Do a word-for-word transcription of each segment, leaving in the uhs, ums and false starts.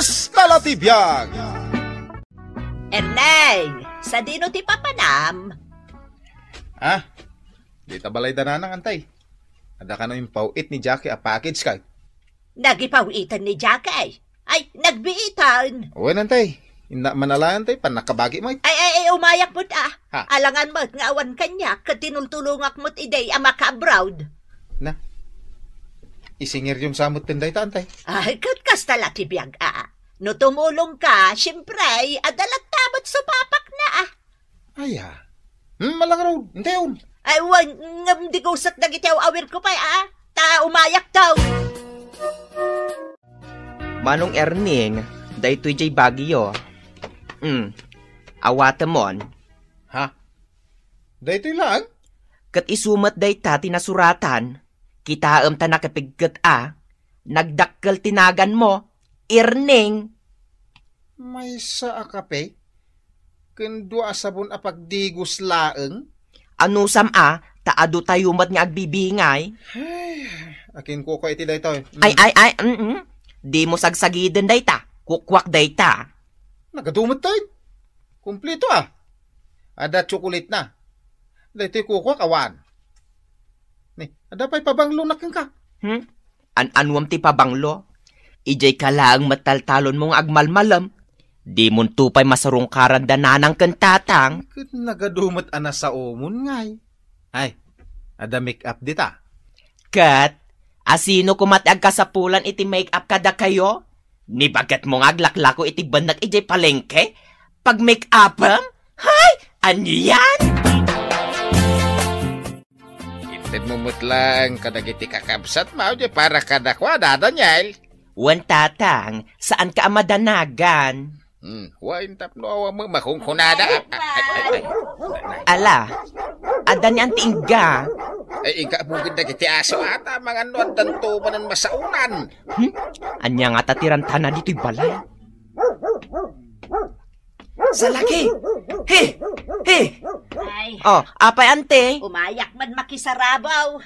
Kasta la ti biag! Erneng, sadino ti papanam? Ah, dita balay da Nanang, Antay. Adda kano impaw-it ni Jackie a package kay. Nagipaw-itan ni Jackie? Ay, nagbiitan. Wen, Antay. Inna man ala, Antay, pannakabagi met. Ay, ay, ay, umayak met, ah. Ha? Alangan met nga awan kaniak, ket tinultulongak met idi a maka-abroad. Na, isingiryom sa met dayta, Antay. Ay, ket kasta la ti biag, ah. No tumulongka, siempre, adda latta met supapak na, ah. Aya. Hmm, malangrod, intayon. Ay, wen, ngem di ko usat dagiti aw-awirko pay, ah. Ta umayak daw. Manong Erning, daytoy jay bagyo. Hmm, awatemon. Ha? Daytoy lang? Ket isu met dayta ti nasuratan. Kitaem ta nakipigket a. Nagdakkel ti naganmo, Erning. Maysa a kape? Ken dua a sabon a pagdigos laeng? Anusam a, ta adu tayo met nga agbibingay. Ay, akin kuko iti daytoy. Mm. Ay, ay, ay, mm-mm. Di mo sagsagiden dayta. Kukuak dayta. Nagadu met tayo. Kumpleto a. Adda tsokolate na. Daytoy kukuak awan. Ni, adda pay pabanglo na kenka. Hmm? An-anuam ti pabanglo? Idiay ka laeng met taltalonmo nga agmalmalem. Dimonto pay masarungkaran da nanang ken tatang. Ket nagadu met a nasaomon ngay. Ay, adda make-up dita. Ket, asino koma ti agkasapulan iti make-up kadakayo? Ni bagetmo nga aglaklako iti bennak idiay palengke? Pag-make-upem? Hay! Anian? Itedmo met laeng kadagiti kakabsatmo, di para kadakuada, Daniel. Wen, tatang, saanka a madanagan. Hmm, wen tapno awan met makunkunada. Ay, ay, ay, ay. Ala, adda ni Auntie Inga. Ay, Inga, bugid dagiti aso ata, mangan no addanto manen masaonan. Hmm? Ania ngata ti rantana ditoy balay? Salaki! He! He! Ay. Oh, apay, ante? Umayak man makisarabo.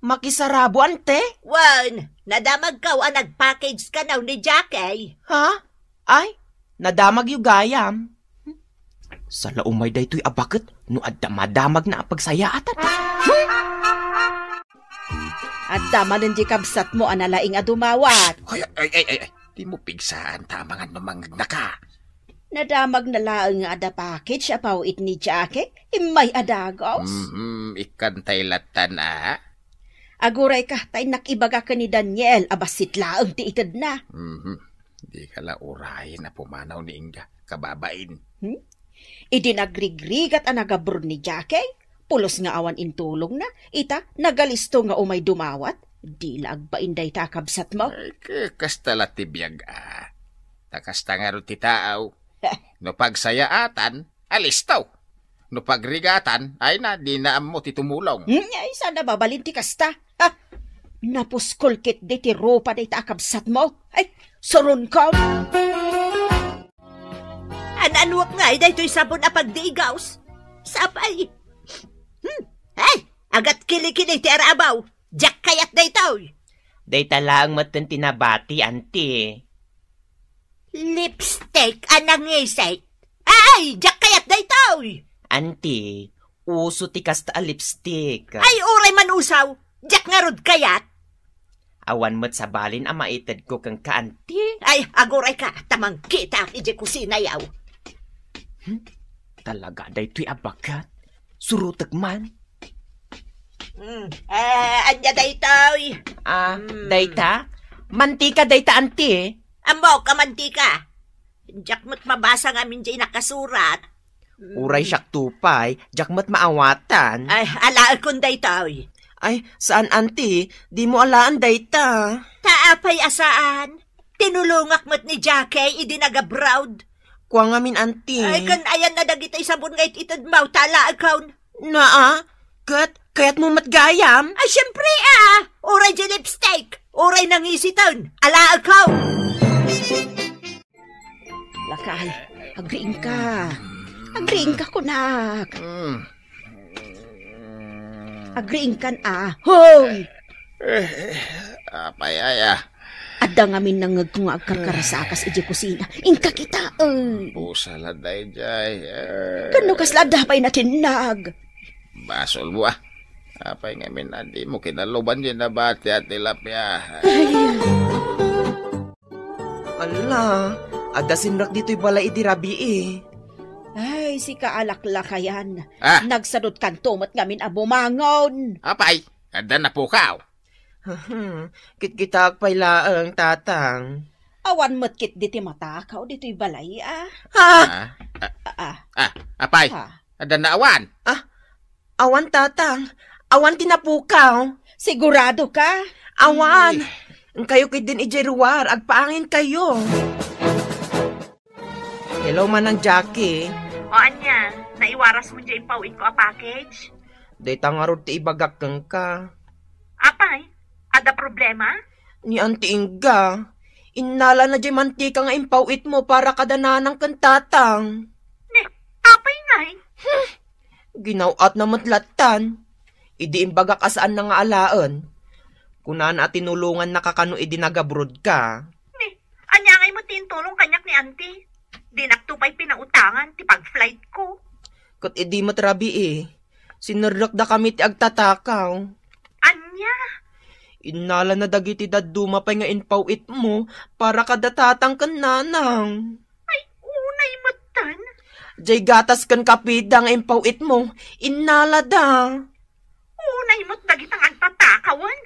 Makisarabo, ante? Wen, nadamagko a nag-package kano ni Jackie. Ha? Ay, nadamagyo gayam. Sala umay daytoy a baket no adda madamagna a pagsayaatan. Adda manen di kabsatmo a nalaing a dumawat. Ay, ay, ay, ay, ay. Dimo pigsaan ta mangan no mangngnaka. Nadamagna laeng nga adda package a paw-it ni Jackie. Immay a dagos. Mhm, ikkantay lattan a. Agurayka, ta innak ibaga ken ni Daniel a bassit laeng ti itedna. Mhm. Dika la urayen a pumanaw ni Inga, kababain. Hmm? Idi nagrigrigat a nagabroad ni Jackie, pulos nga awan intulongna, ita, nagalisto nga umay dumawat, di la agbain dayta a kabsatmo. Ay, ka-, kasta la ti biag a. Ta kasta ngarud ti tao. No pagsayaatan, alisto. No pagrigatan, ay na, di na ammo ti tumulong. Hmm, ay, saan a mabalin ti kasta? Ha? Napuskol ketdi ti rupa dayta a kabsatmo. Ay, surunkom! An-anuak ngay daytoy sabon a pagdigaws? Sapay. Hmm. Ay, agat kilikili ti arabaw. Diak kayat daytoy. Dayta laeng metten ti nabati, anti. Lipstick a nangisay. Ay, diak kayat daytoy. Anti, uso ti kasta a lipstick. Ay, uray man usaw. Diak ngarud kayat. Awan met sabalin a maitedko kenka, anti. Ay, agurayka, ta mangkitaak idiay kusinayaw. Hmm? Talaga daytoy a baket? Surotek man. Hmm. Eh, ania daytoy? Ah, hmm. Dayta? Mantika dayta, anti. Ammok a mantika. Diak met mabasa ngamin diay nakasurat. Uray siak to pay, diak met maawatan. Ay, alaekon daytoy. Ay, saan, anti? Dimo alaan dayta. Ta apay a saan? Tinulongak met ni Jackie idi nagabroad. Kua ngamin, anti. Ay, ken ayanna dagiti sabon nga it-itedmo, ta alaekon. Naa, ket kayatmo met gayam? Ay, siempre, ah! Uray diay lipstick! Uray nangisiten! Alaekon! Lakay, agriingka. Agriingka, kunak. Mm. Agriingkan, ah. Hoy! Eh, eh, apay aya? Adda ngamin nangngegko nga agkarkarasakas idiay kusina. Inka kitaen. Pusa la daydiay. Eh. Kano kasla adda pay natinnag? Basol mo, ah. Apay ngamin a dimo kinaluban diay nabati a tilapia? Ay. Ala, adda simrek ditoy balay idi rabii. Ay, sika a laklakayan. Ah. Nagsadutkanto met ngamin a bumangon. Apay, adda napukaw. Kitkitaak pay laeng, Tatang. Awan met ketdi ti matakaw ditoy balay, ah. Ah! Ah, ah, ah. Ah, apay? Ah. Adda naawan? Ah, awan, Tatang. Awan ti napukaw. Sigurado ka? Awan. Eh. Inkayo ketdin idiay ruar, agpaangin kayo. Hello, Manang Jackie. O ania, naiwaras mo diay impaw-itko a package? Dayta ngarud ti ibagak kenka. Apay, adda problema? Ni Auntie Inga, innalana diay mantika nga impaw-itmo para kada nanang ken tatang. Ne, apay ngay? Hmm, ginaw-atna met lattan. Idi imbagak a saanna nga alaen, kunana a tinulongannaka kano idi nagabrodka. Ne, ania ngay met ti intulong kaniak ni Auntie? Dinakto pay pinautangan ti pag-flightko. Ket idi met rabii, sinerrekdakami ti agtatakaw. Ania? Innalana dagiti dadduma pay nga impaw-itmo para kada tatang ken nanang. Ay, unay metten. Diay gatas ken kapeda nga impaw-itmo, innalada. Unay met dagita nga agtatakawen.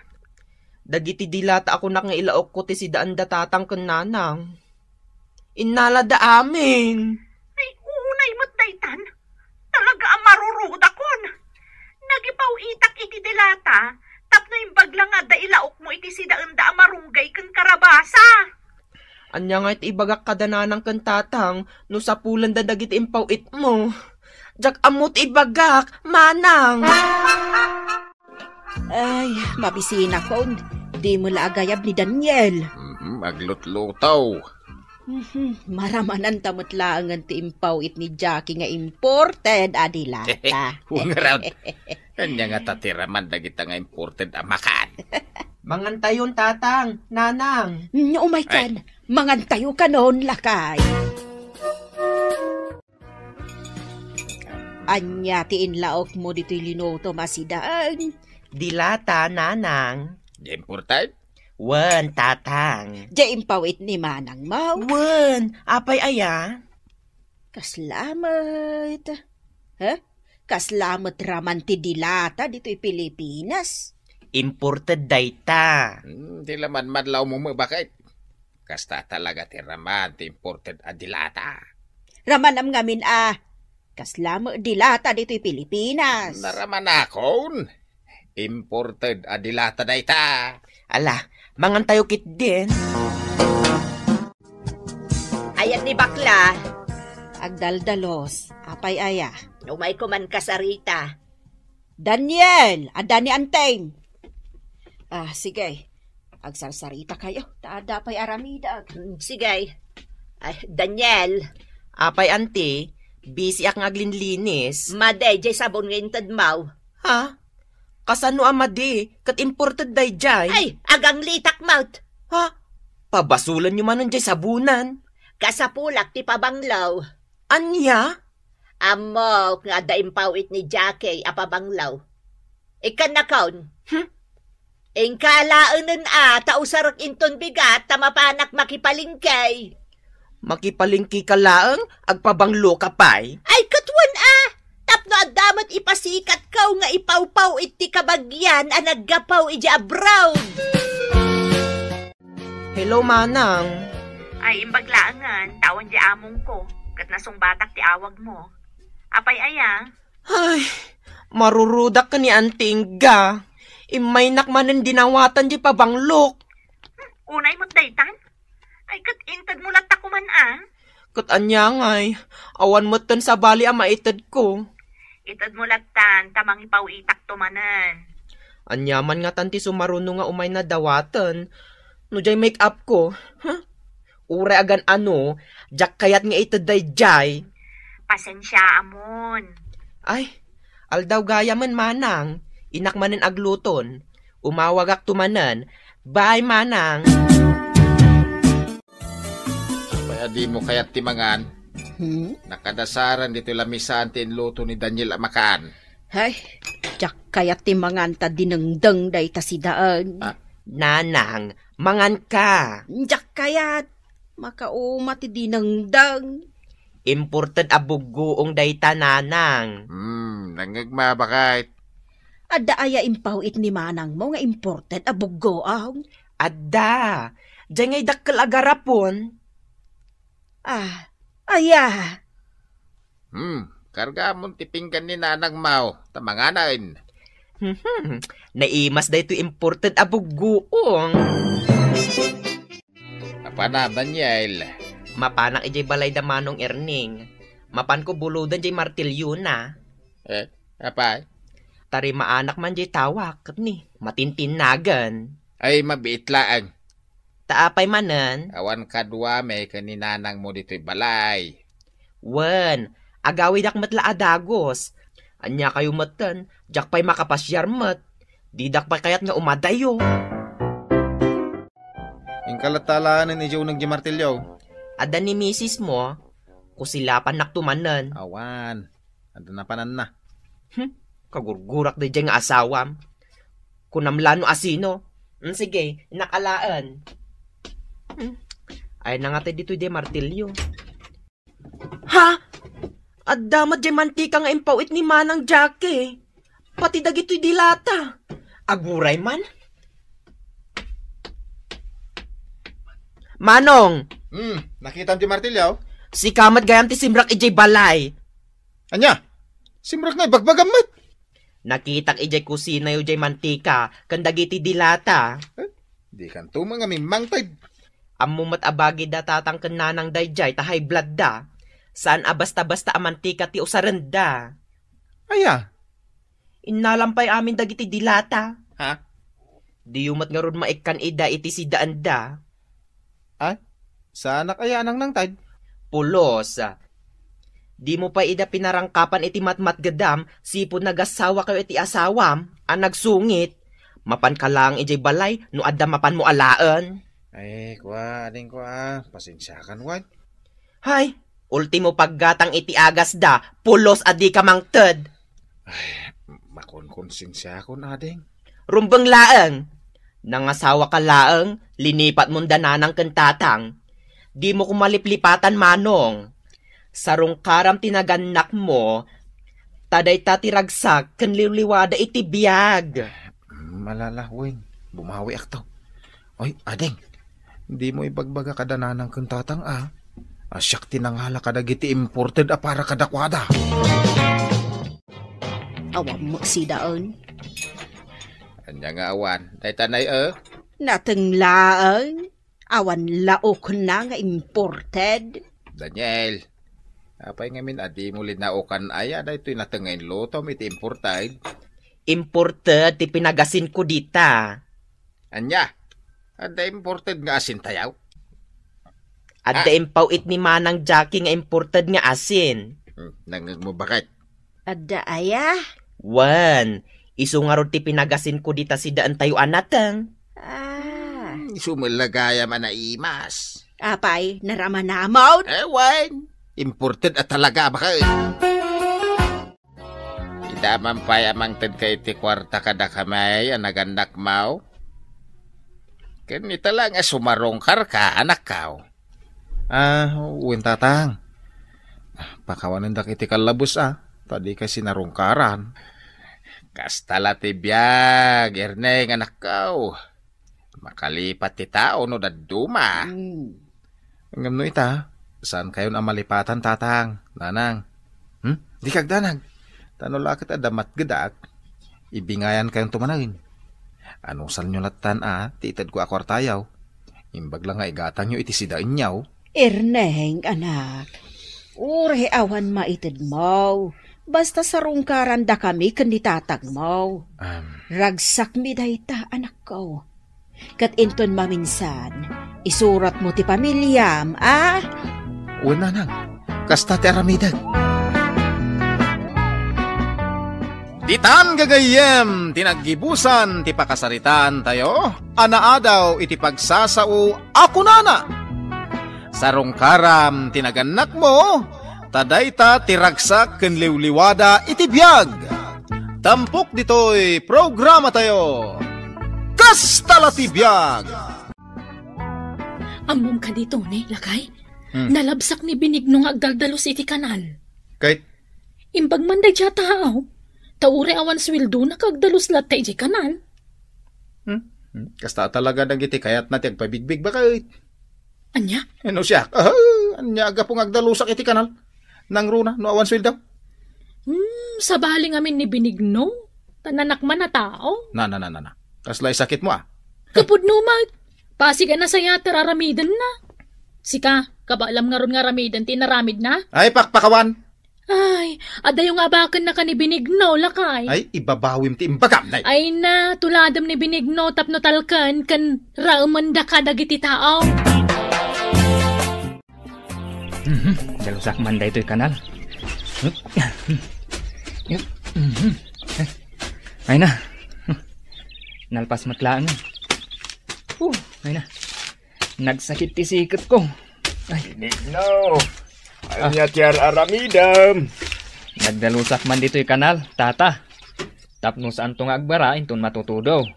Dagiti dilata a kunak nga ilaokko ti sidaanda tatang ken nanang. Innalada amin. Ay, unay met daytan. Talaga a marurudakon. Nagipaw-itak iti dilata tapno imbag la nga adda ilaokmo iti sidaenda a marunggay ken karabasa. Ania ngay ti ibagak kada nanang ken tatang no sapulenda dagiti impaw-itmo? Diak ammo ti ibagak, manang. Ay, mabisinakon. Dimo la agayab ni Daniel. Mhm, aglutluto. Mhm, maramananta met laengen ti impaw-it ni Jackie nga imported a dilata. Wen ngarud. Ania ngata ti raman dagita nga imported a makan? Mangantayon, tatang, nanang. Mm, umaykan. Ay. Mangantayo kanon, lakay. Ania ti inlaokmo ditoy linutom a sidaen? Dilata, nanang. Diay imported? Wen, tatang. Diay impaw-it ni manangmo? Wen, apay aya? Kasla met. Ha? Kasla met raman ti dilata ditoy Pilipinas? Imported dayta. Hmm, ti laman madlaw mo met, bakit? Kasta talaga ti raman ti imported a dilata. Ramanam ngamin a kasla met dilata ditoy Pilipinas. Naramanakon. Imported a dilata dayta. Ala, mangantayo ketdin. Ayan ni bakla. Agdaldalos. Apay aya? Umayko man kasarita. Daniel, adda ni Anteng. Ah, sige. Agsarsarita kayo. Ta adda pay aramidek. Mm, sige. Ay, Daniel. Apay, Auntie, busy ak nga aglinlinis. Madi, jay sabon nga intedmaw. Ha? Kasano a madi? Ket imported dayjay. Ay, aganglitak met. Ha? Pabasolenyo manen jay sabonan. Kasapulak ti pabanglaw. Ania? Ammok nga adda impaw-it ni Jackie a pabanglaw. Ikkannakon. Hmm? Inka laengen a, ta usarek inton bigat, ta mapanak makipalengke. Makipalengkeka laeng, agpabangloka pay? Ay, ket wen a! Tapno adda met ipasikatko nga ipawpaw-it ti kabagian a naggapu idiay abroad. Hello, manang. Ay, imbag laengen, ta awan diay amongko, ket nasungbatak ti awagmo. Apay aya? Ay, marurudak ken ni Auntie Inga. Immaynak manen dinawatan diay pabanglok. Hmm, unay met daytan? Ay, ket intedmo latta koman a. Ket ania ngay, awan metten sabali a maitedko. Itedmo lattan, ta mangipaw-itakto manen. Ania man ngatan ti sumaruno nga umayna dawaten? No diay make-upko, huh? Uray agan-ano, diak kayat nga ited daydiay. Pasensiaamon. Ay, aldaw gayamen, manang. Innak manen agluton. Umawagakto manen. Bye, manang. Dimo kayat ti mangan? Hmm? Nakadasaran ditoy lamisaan ti inluto ni Daniel a makan. Hay, diak kayat ti mangan ta dinengdeng dayta sidaen. Ah. Nanang, manganka. Diak kayat. Makauma ti dinengdeng. Imported a buggoong dayta, Nanang. Hmm, nangngegma, baket. Adda aya impaw-it ni manangmo nga imported a buggoong? Adda. Diay ngay dakkel a garapon. Ah, aya. Hmm, kargamon ti pinggan ni Nanang Mao, ta manganen. Hmm, naimas daytoy imported a buggoong. Apanam, Daniel? Mapanak idiay balay da Manong Erning. Mapanko buloden diay martilyona. Eh, apay? Ta rimaanak man diay tawak, ket ni, matintinnagan. Ay, mabiit laeng. Ta apay manen? Awan kaduami ken ni nanangmo ditoy balay. Wen, agawidak met la a dagus. Ania kayo metten, diak pay makapasiar met. Didak pay kayat nga umadayo. Inka latta alaenen idiay uneg diay martilyo? Adda ni misismo, kusilapannak to manen. Awan, adda napananna. Hmm, kagurgurak daydiay nga asawam. Kunam la no asino. Hmm, sige, innak alaen. Hmm. Ay, nangatay ditoy diay martilyo. Ha? Adda met diay mantika nga impaw-it ni Manang Jackie. Pati dagitoy dilata. Aguray man. Manong! Hmm, nakitam ti martilyo? Sika met gayam ti simrak idiay balay. Ania? Simrak nga ibagbagam met. Nakitak idiay kusinayo diay mantika ken dagiti dilata. Eh, dikanto met nga mimmangted. Ammo met a bagida tatang ken nanang daydiay ta high blood da. Saan a basta-basta a mantika ti usarenda. Aya? Innalam pay amin dagiti dilata. Ha? Diyo met ngarud maikkan ida iti sidaenda. Ay, saanak aya a nangted? Pulos. Dimo pay ida pinarangkapan iti matmatgedam, sipud nagasawakayo iti asawam a nagsungit. Mapanka laeng idiay balay no adda mapanmo alaen. Ay, kua, ading kua, pasensiakan, wen. Hay, ultimo paggatang iti agasda, pulos a dika mangted. Ay, makonkonsensiakon, ading. Rumbeng laeng. Nangasawaka laeng, linipatmon da nanang ken tatang. Dimo koma liplipatan, manong. Sarungkaram ti nagannakmo, ta dayta ti ragsak ken liwliwada iti biag. Mm, alala, wen, bumawiakto. Oy, ading, dimo ibagbaga kada nanang ken tatang, a. A, siak ti nangala kadagiti imported a para kadakuada. Awan met sidaen. Ania nga awan? Dayta nay, eh? Nateng laeng. Awan laokna nga imported. Daniel, apay ngamin a dimo linaokan aya daytoy nateng nga inlutom iti imported? Imported ti pinagasinko dita. Ania? Adda imported nga asintayo? Adda Ah. impaw-it ni Manang Jackie nga imported nga asin. Hmm, nangngegmo, baket? Adda aya? Wen, isu ngarud ti pinagasinko dita sidaentayo a nateng. Ah. Hmm, isu met la gayam a naimas. Apay, naramanamon? Eh, wen, imported a talaga, baket. Ita man pay a mangtedka iti kuarta kadakami a nagannakmo. Ken ita laeng a sumarungkarka, anakko. Ah, wen, tatang. Pakawanendak iti kallabos, a, ta dika sinarungkaran. Kasta la ti biag, Erneng, anakko. Makalipat ti tao no dadduma. Hmm. Ngem no ita, saankayon a malipatan, tatang, nanang. Hmm? Dika agdanag. Ta no la ket adda matgedak, ibingayankayonto manen. Anusanyo lattan a ti itedko a kuartayo. Imbag la nga igatangyo iti sidaenyo. Erneng, anak, uray awan maitedmo, basta sarungkarandakami ken ni tatangmo. Am. Ragsakmi dayta, anakko. Ket inton maminsan, isuratmo ti pamiliam, a? Wen, nanang, kasta ti aramidek. Ditan gagayyem ti naggibusan ti pakasaritaantayo a naadaw iti pagsasao a kunana, Sarungkaram ti nagannakmo, ta dayta ti ragsak ken liwliwada iti biag. Tampok ditoy programatayo, Kasta la ti Biag. Ammom kadi, Tony, lakay? Hmm. Nalabsak ni Benigno nga agdaldalus iti kanal. Kay? Imbag man daydiay a tao, ta uray awan suweldona ket agdalus latta idiay kanal. Hmm? Hmm? Kasta talaga dagiti kayatna ti agpabigbig, baket. Ania? Eh, no siak, ah, ania a gapu nga agdalusak iti kanal? Nangruna, no awan sueldo? Hmm, sabali ngamin ni Benigno. Ta nanak man a tao. Na, na, na, na, na. Kasla sakitmo, ah. Kapudno met. Pasig a nasayaat ti aramidenna. Sika, kabaelam ngarud nga aramiden ti inaramidna? Ay, pakpakawan! Ay, adayo nga abakenna ken ni Benigno, lakay. Ay, ibabawim ti imbagam, nay. Ay na, tuladem ni Benigno tapno talken ken raemendaka dagiti tao. Mhm, dalusak man daytoy kanal. Mhm. Ay na. Nalpas met laeng. Uh, ay na. Nagsakit ti siketko. Ay. Benigno, ania ti ar-aramidem? Nagdalusak man ditoy kanal, tata. Tapno saanto nga agbara inton matutudo.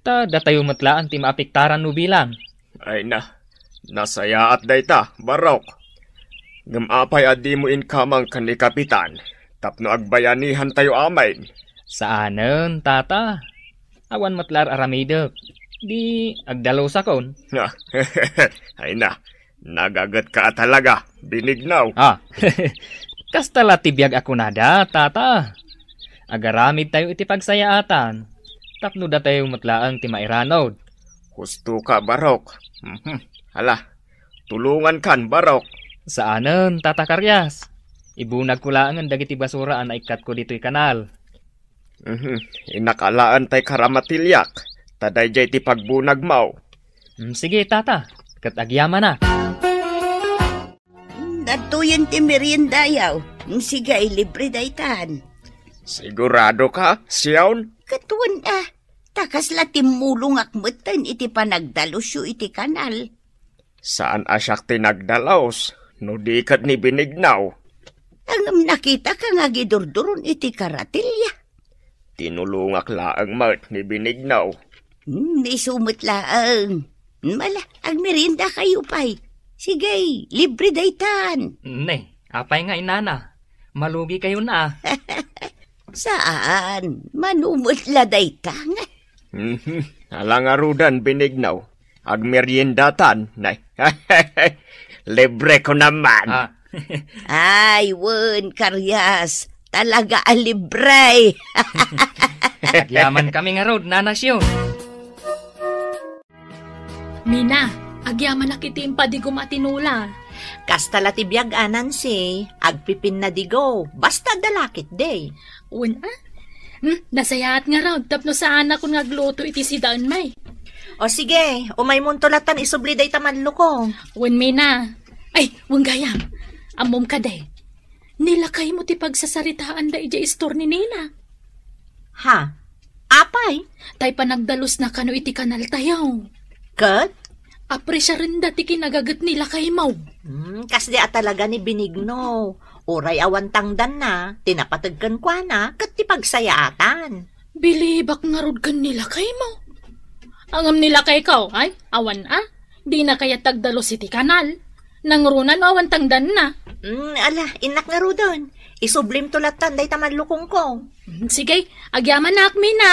Ta datayo met laeng ti maapektaran no bilang. Ay na, nasayaat dayta, Barok. Ngem apay a dimo inkamang ken ni Kapitan tapno agbayanihantayo amin? Saanen, tata. Awan met la ar-aramidek. Di agdalusakon. Ay na, nagagetka a talaga, Benigno. Ah, kasta la ti biag a kunada, tata. Agaramidtayo iti pagsayaatan. Tapno datayo met laeng ti mairanod. Husto ka, Barok. Mhm. Hala, tulongankan, Barok. Saanen, Tata Karias. Ibunagko laengen dagiti basura a naikkatko ditoy kanal. Mhm. Inakalaen tay karamatiliak, ta daydiay ti pagbunagmo. Mm, sige, tata. Ket agyamanak. Adtoyen ti meriendayo. Mm, sige, libre daytan. Sigurado ka, Sion? Ket wen a, ta kasla timmulongak metten iti panagdalusyo iti kanal. Saan a siak ti nagdalus, no di ket ni Benigno. Ngem nakitaka nga agidurduron iti karatelya. Tinulongak laeng met ni Benigno. Hmm, isu met laeng. Mala, agmeriendakayo pay. Sige, libre daytan. Ne, apay nga inana? Malugikayon a. Saan, mano met la dayta nga. Mhm. Ala ngaruden, Benigno. Agmeriendatan. Nay. Libre ko naman. Ah. Ay, wen, Karias. Talaga a libre. Agyaman kami ngarud, Nana Sio. Mina, agyamanak iti impadigom a tinola. Kasta la ti biag a, Nancy, agpipinnadigo, basta adda la ketdi. Wen a? Hmm, nasayaat ngarud, tapno saanakon nga agluto iti sidaen, may. O sige, umaymonto latan isubli dayta manlukong. Wen, Mina. Ay, wen gayam. Ammom kadi. Ni lakaymo ti pagsasaritaanda idiay istor ni Nina. Ha? Apay? Tay panagdalusna kano iti kanaltayo. Ket? Apresiarenda ti kinagaget ni lakaymo. Hmm, kasdi a talaga ni Benigno. Uray awan tangdanna, ti napateg kenkuana, ket ti pagsayaatan. Bilibak ngarud ken ni lakaymo. Ngem ni lakayko, ay, awan a. Dina kayat agdalus iti kanal. Nangruna no awan tangdanna. Mm, ala, innak ngaruden. Isublimto latan dayta manlukongko. Mm, sige, agyamanak, Mina.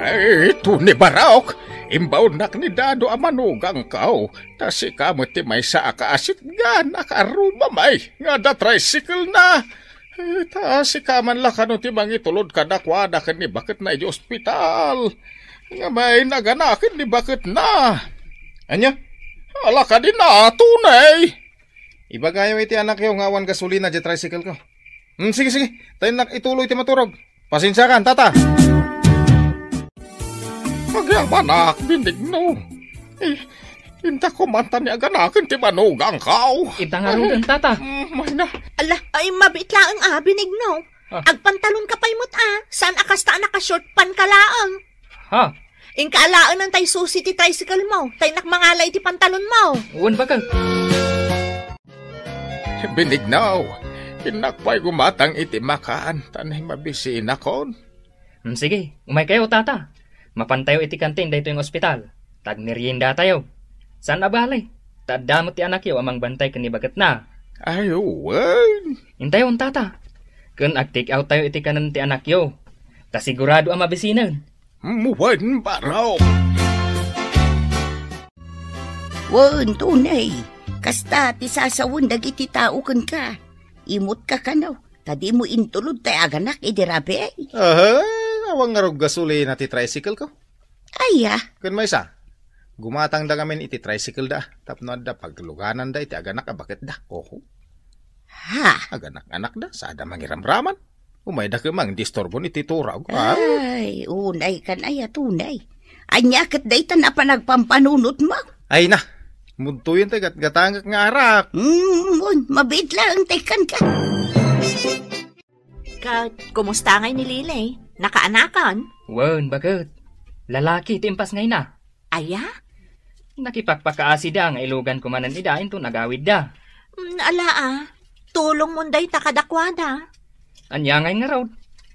Ay, Tony Barok, imbaonnak ni Dado a manugangko. Ta sika met ti maysa a kaasitgan a karrubam, ay, nga adda tricycle na. Eh, ta sika man la kano ti mangitulod kadakuada ken ni baketna idiay ospital. Ngem ay naganaken ni baketna. Ania? Ala kadi na, Tony. Ibagayo iti anakyo nga awan gasolina diay tricycle ko. Hmm, sige, sige. Tayo nak ituloy ti maturog. Pasensiakan, tata. Agyamanak, Benigno. Eh, inta ko man ta ni aganaken ti manugangko. Ita ngaruden, tata. Mm, mayna. Ala, ay, mabiit laeng a, Benigno. Ah. Agpantalon ka pay met a, saan a kasta a nakashort pan ka laeng. Ha? Inka alaenan tay susi ti tricycle mo, ta innak mangala iti pantalon mo. Wen, baket. Binignaw, innak pay gumatang iti makan, ta nay mabisinakon. Hmm, sige, umay kayo, tata. Mapantayo iti kantin daytoy nga ospital. Tagmeriendatayo. Saan a bale? Ta adda met ti anakyo a mangbantay ken ni baketna. Ay, wen. Intayon, tata. Ken ag-take out tayo iti kanen ti anakyo. Ta sigurado a mabisinen. Wen, barok. Wen, tunay. Kasta ti sasawen dagiti tao kenka. Imutka kano, ta dimo intulod tay aganak idi rabii. Aha, awan ngarud gasolina ti tricycle ko. Aya. Ken maysa, gumatangda ngamin iti tricycle da, tapno adda paglugananda iti aganak a baketda. Oho. Ha? Aganak-anakda, sada mangiramraman. Umayda ket mangdisturbon iti turog. Ah. Ay, unay kan aya tunay. Ania ket dayta a panagpampanunotmo? Ay na, mudtoyen tay gatgatangek nga arak. Mm, wen, mabiit laeng tay kanka. Ket, kumusta ngay ni Lily? Nakaanakan? Wen, baket. Lalaki ti impas ngayna. Aya? Nakipakpakaasida nga ilugan ko manen ida inton agawidda. Mm, ala a. Tulongmon dayta kadakuada. Ania ngay ngarud?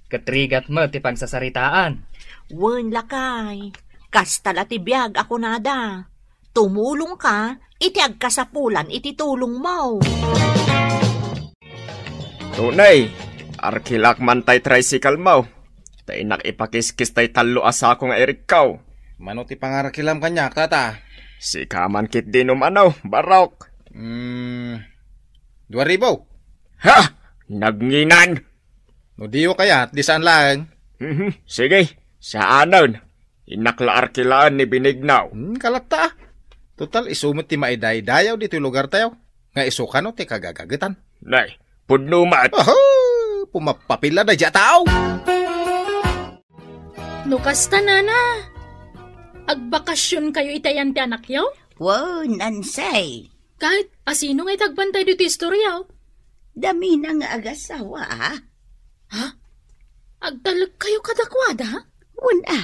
Ket rigat met ti pagsasaritaan. Wen, lakay. Kasta la ti biag a kunada. Tumulongka iti agkasapulan iti tulongmo. Tunay, arkilak man tay tricycle mo. Ta innak ipakiskis tay tallo a sako nga irikkaw. Mano ti pangarakilam kaniak, tata? Sika man ketdi no mano, barok. Hmm, dua ribu. Ha? Nagnginan? No diyo kayat, di saan laeng. Mhm, sige, saanen. Innak la arkilaen ni Benigno. Hmm, kalatta. Total, isu met ti maidaydayaw ditoy lugartayo. Nga isu kano ti kagagagetan. Nay, pudno met. Aha! Pumapapila daydiay a tao. No kasta, nana, agbakasyon kayo iti ayan ti anakyo? Wen, Nansay. Ket asino nga iti agbantay ditoy istorya? Damina nga agasawa, a. Ha? Agtalek kayo kadakuada? Wen, a.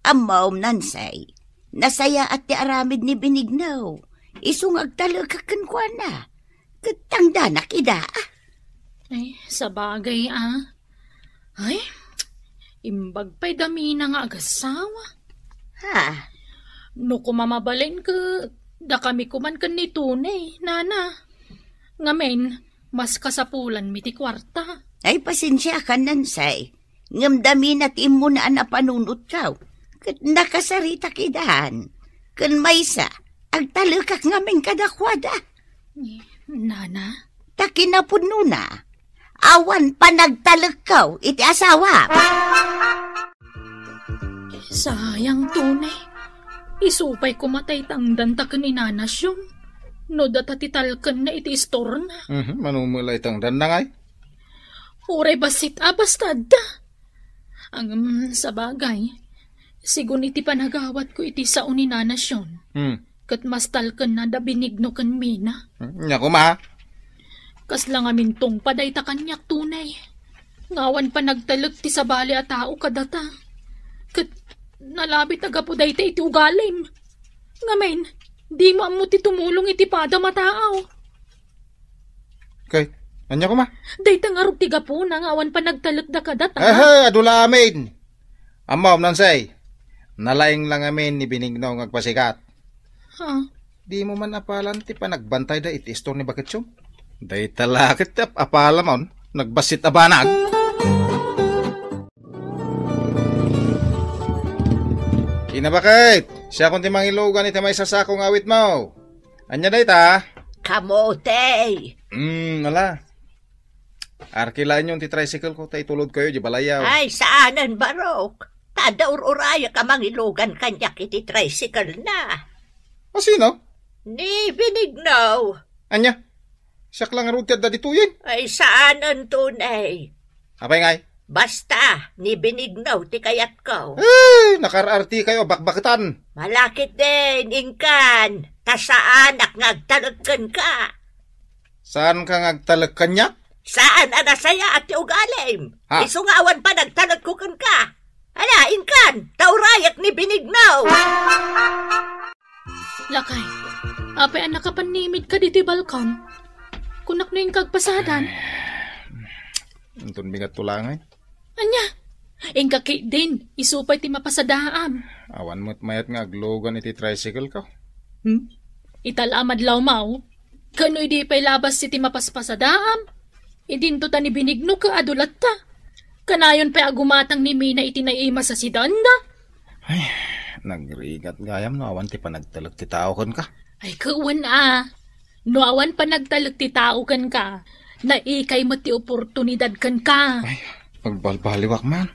Ammom, Nansay. Nasayaat ti aramid ni Benigno. Isu nga agtalekak kenkuana. Ket tangdanak ida, a. Ay, sabagay, a. Ay, imbag pay damina nga agasawa. Ha? No koma mabalin ket dakami koman ken ni Tony, nana. Ngamin, mas kasapulanmi ti kuarta. Ay, pasensiakan, Nansay. Ngem damina ti immunaan a panunotko. Ket nakasaritak idan. Ken maysa, agtalekak ngamin kadakuada. Eh, nana? Ta kinapudnona, awan panagtalekko iti asawa. Sayang, Tony. Isu pay koma tay tangdanta ken ni Nana Siom. No data ti talkenna iti istorna. Mhm, mano met la itangdanna ngay? Uray bassit a basta adda. Ngem, sabagay, sigun iti panagawatko iti sao ni Nana Siom, hmm, ket mas talkenna da Benigno ken Mina. Hmm, nia koma. Kasla ngamin tungpa dayta kaniak, Tony. Nga awan panagtalek ti sabali a tao kadata. Ket nalabit a gapu dayta iti ugalim. Ngamin, dimo ammo ti tumulong iti padam a tao. Kay, ania koma? Dayta ngarud ti gapuna nga awan panagtalekda kadata. Aha, adu la amin. Ammom, Nansay, nalaing la ngamin ni Benigno nga agpasikat. Ha? Dimo man apalan ti panagbantayda iti istor ni Baketsyo? Dayta la ket ti ap-apalamon, nagbassit a banag. Ina Baket, siakon ti mangilugan iti maysa a sako nga awitmo. Ania dayta? Kamote. Hmm, ala. Arkilaenyon ti tricycle ko, ta itulodkayo idiay balayyo. Ay, saanen, barok. Ta adda ur-urayak a mangilugan kaniak iti tricycle na. A sino? Ni Benigno. Ania? Siak la ngarud ti adda ditoyen. Ay, saanen, Tony. Apay ngay? Basta, ni Benigno ti kayatko. Eh, nakaar-artikayo a bakbaketan. Malakit din, inkan. Ta saanak nga agtalek kenka. Saanka nga agtalek kaniak? Saan a nasayaat ti ugalim? Ha? Isu nga awan panagtalekko kenka. Ala, inkan, ta urayak ni Benigno. Lakay, apay a nakapannimidka ditoy balkon? Kunak no inka agpasada. Inton bigat tulangay. Ania? Inka ketdin, isu pay ti mapasadaam. Awan met mayat nga aglugan iti tricycle ko. Hmm? Ita la a madlawmaw. Kano idi pay labas iti mapaspasadaam? Idinto ta ni Benigno ket adu latta. Kanayon pay a gumatang ni Mina iti naimas a sedan da. Ay, nagrigat gayam no awan ti panagtalek ti tao kenka. Ay, ket wen a. No awan panagtalek ti tao kenka, naikay met ti oportunidad kenka. Ay, agbalbaliwak man.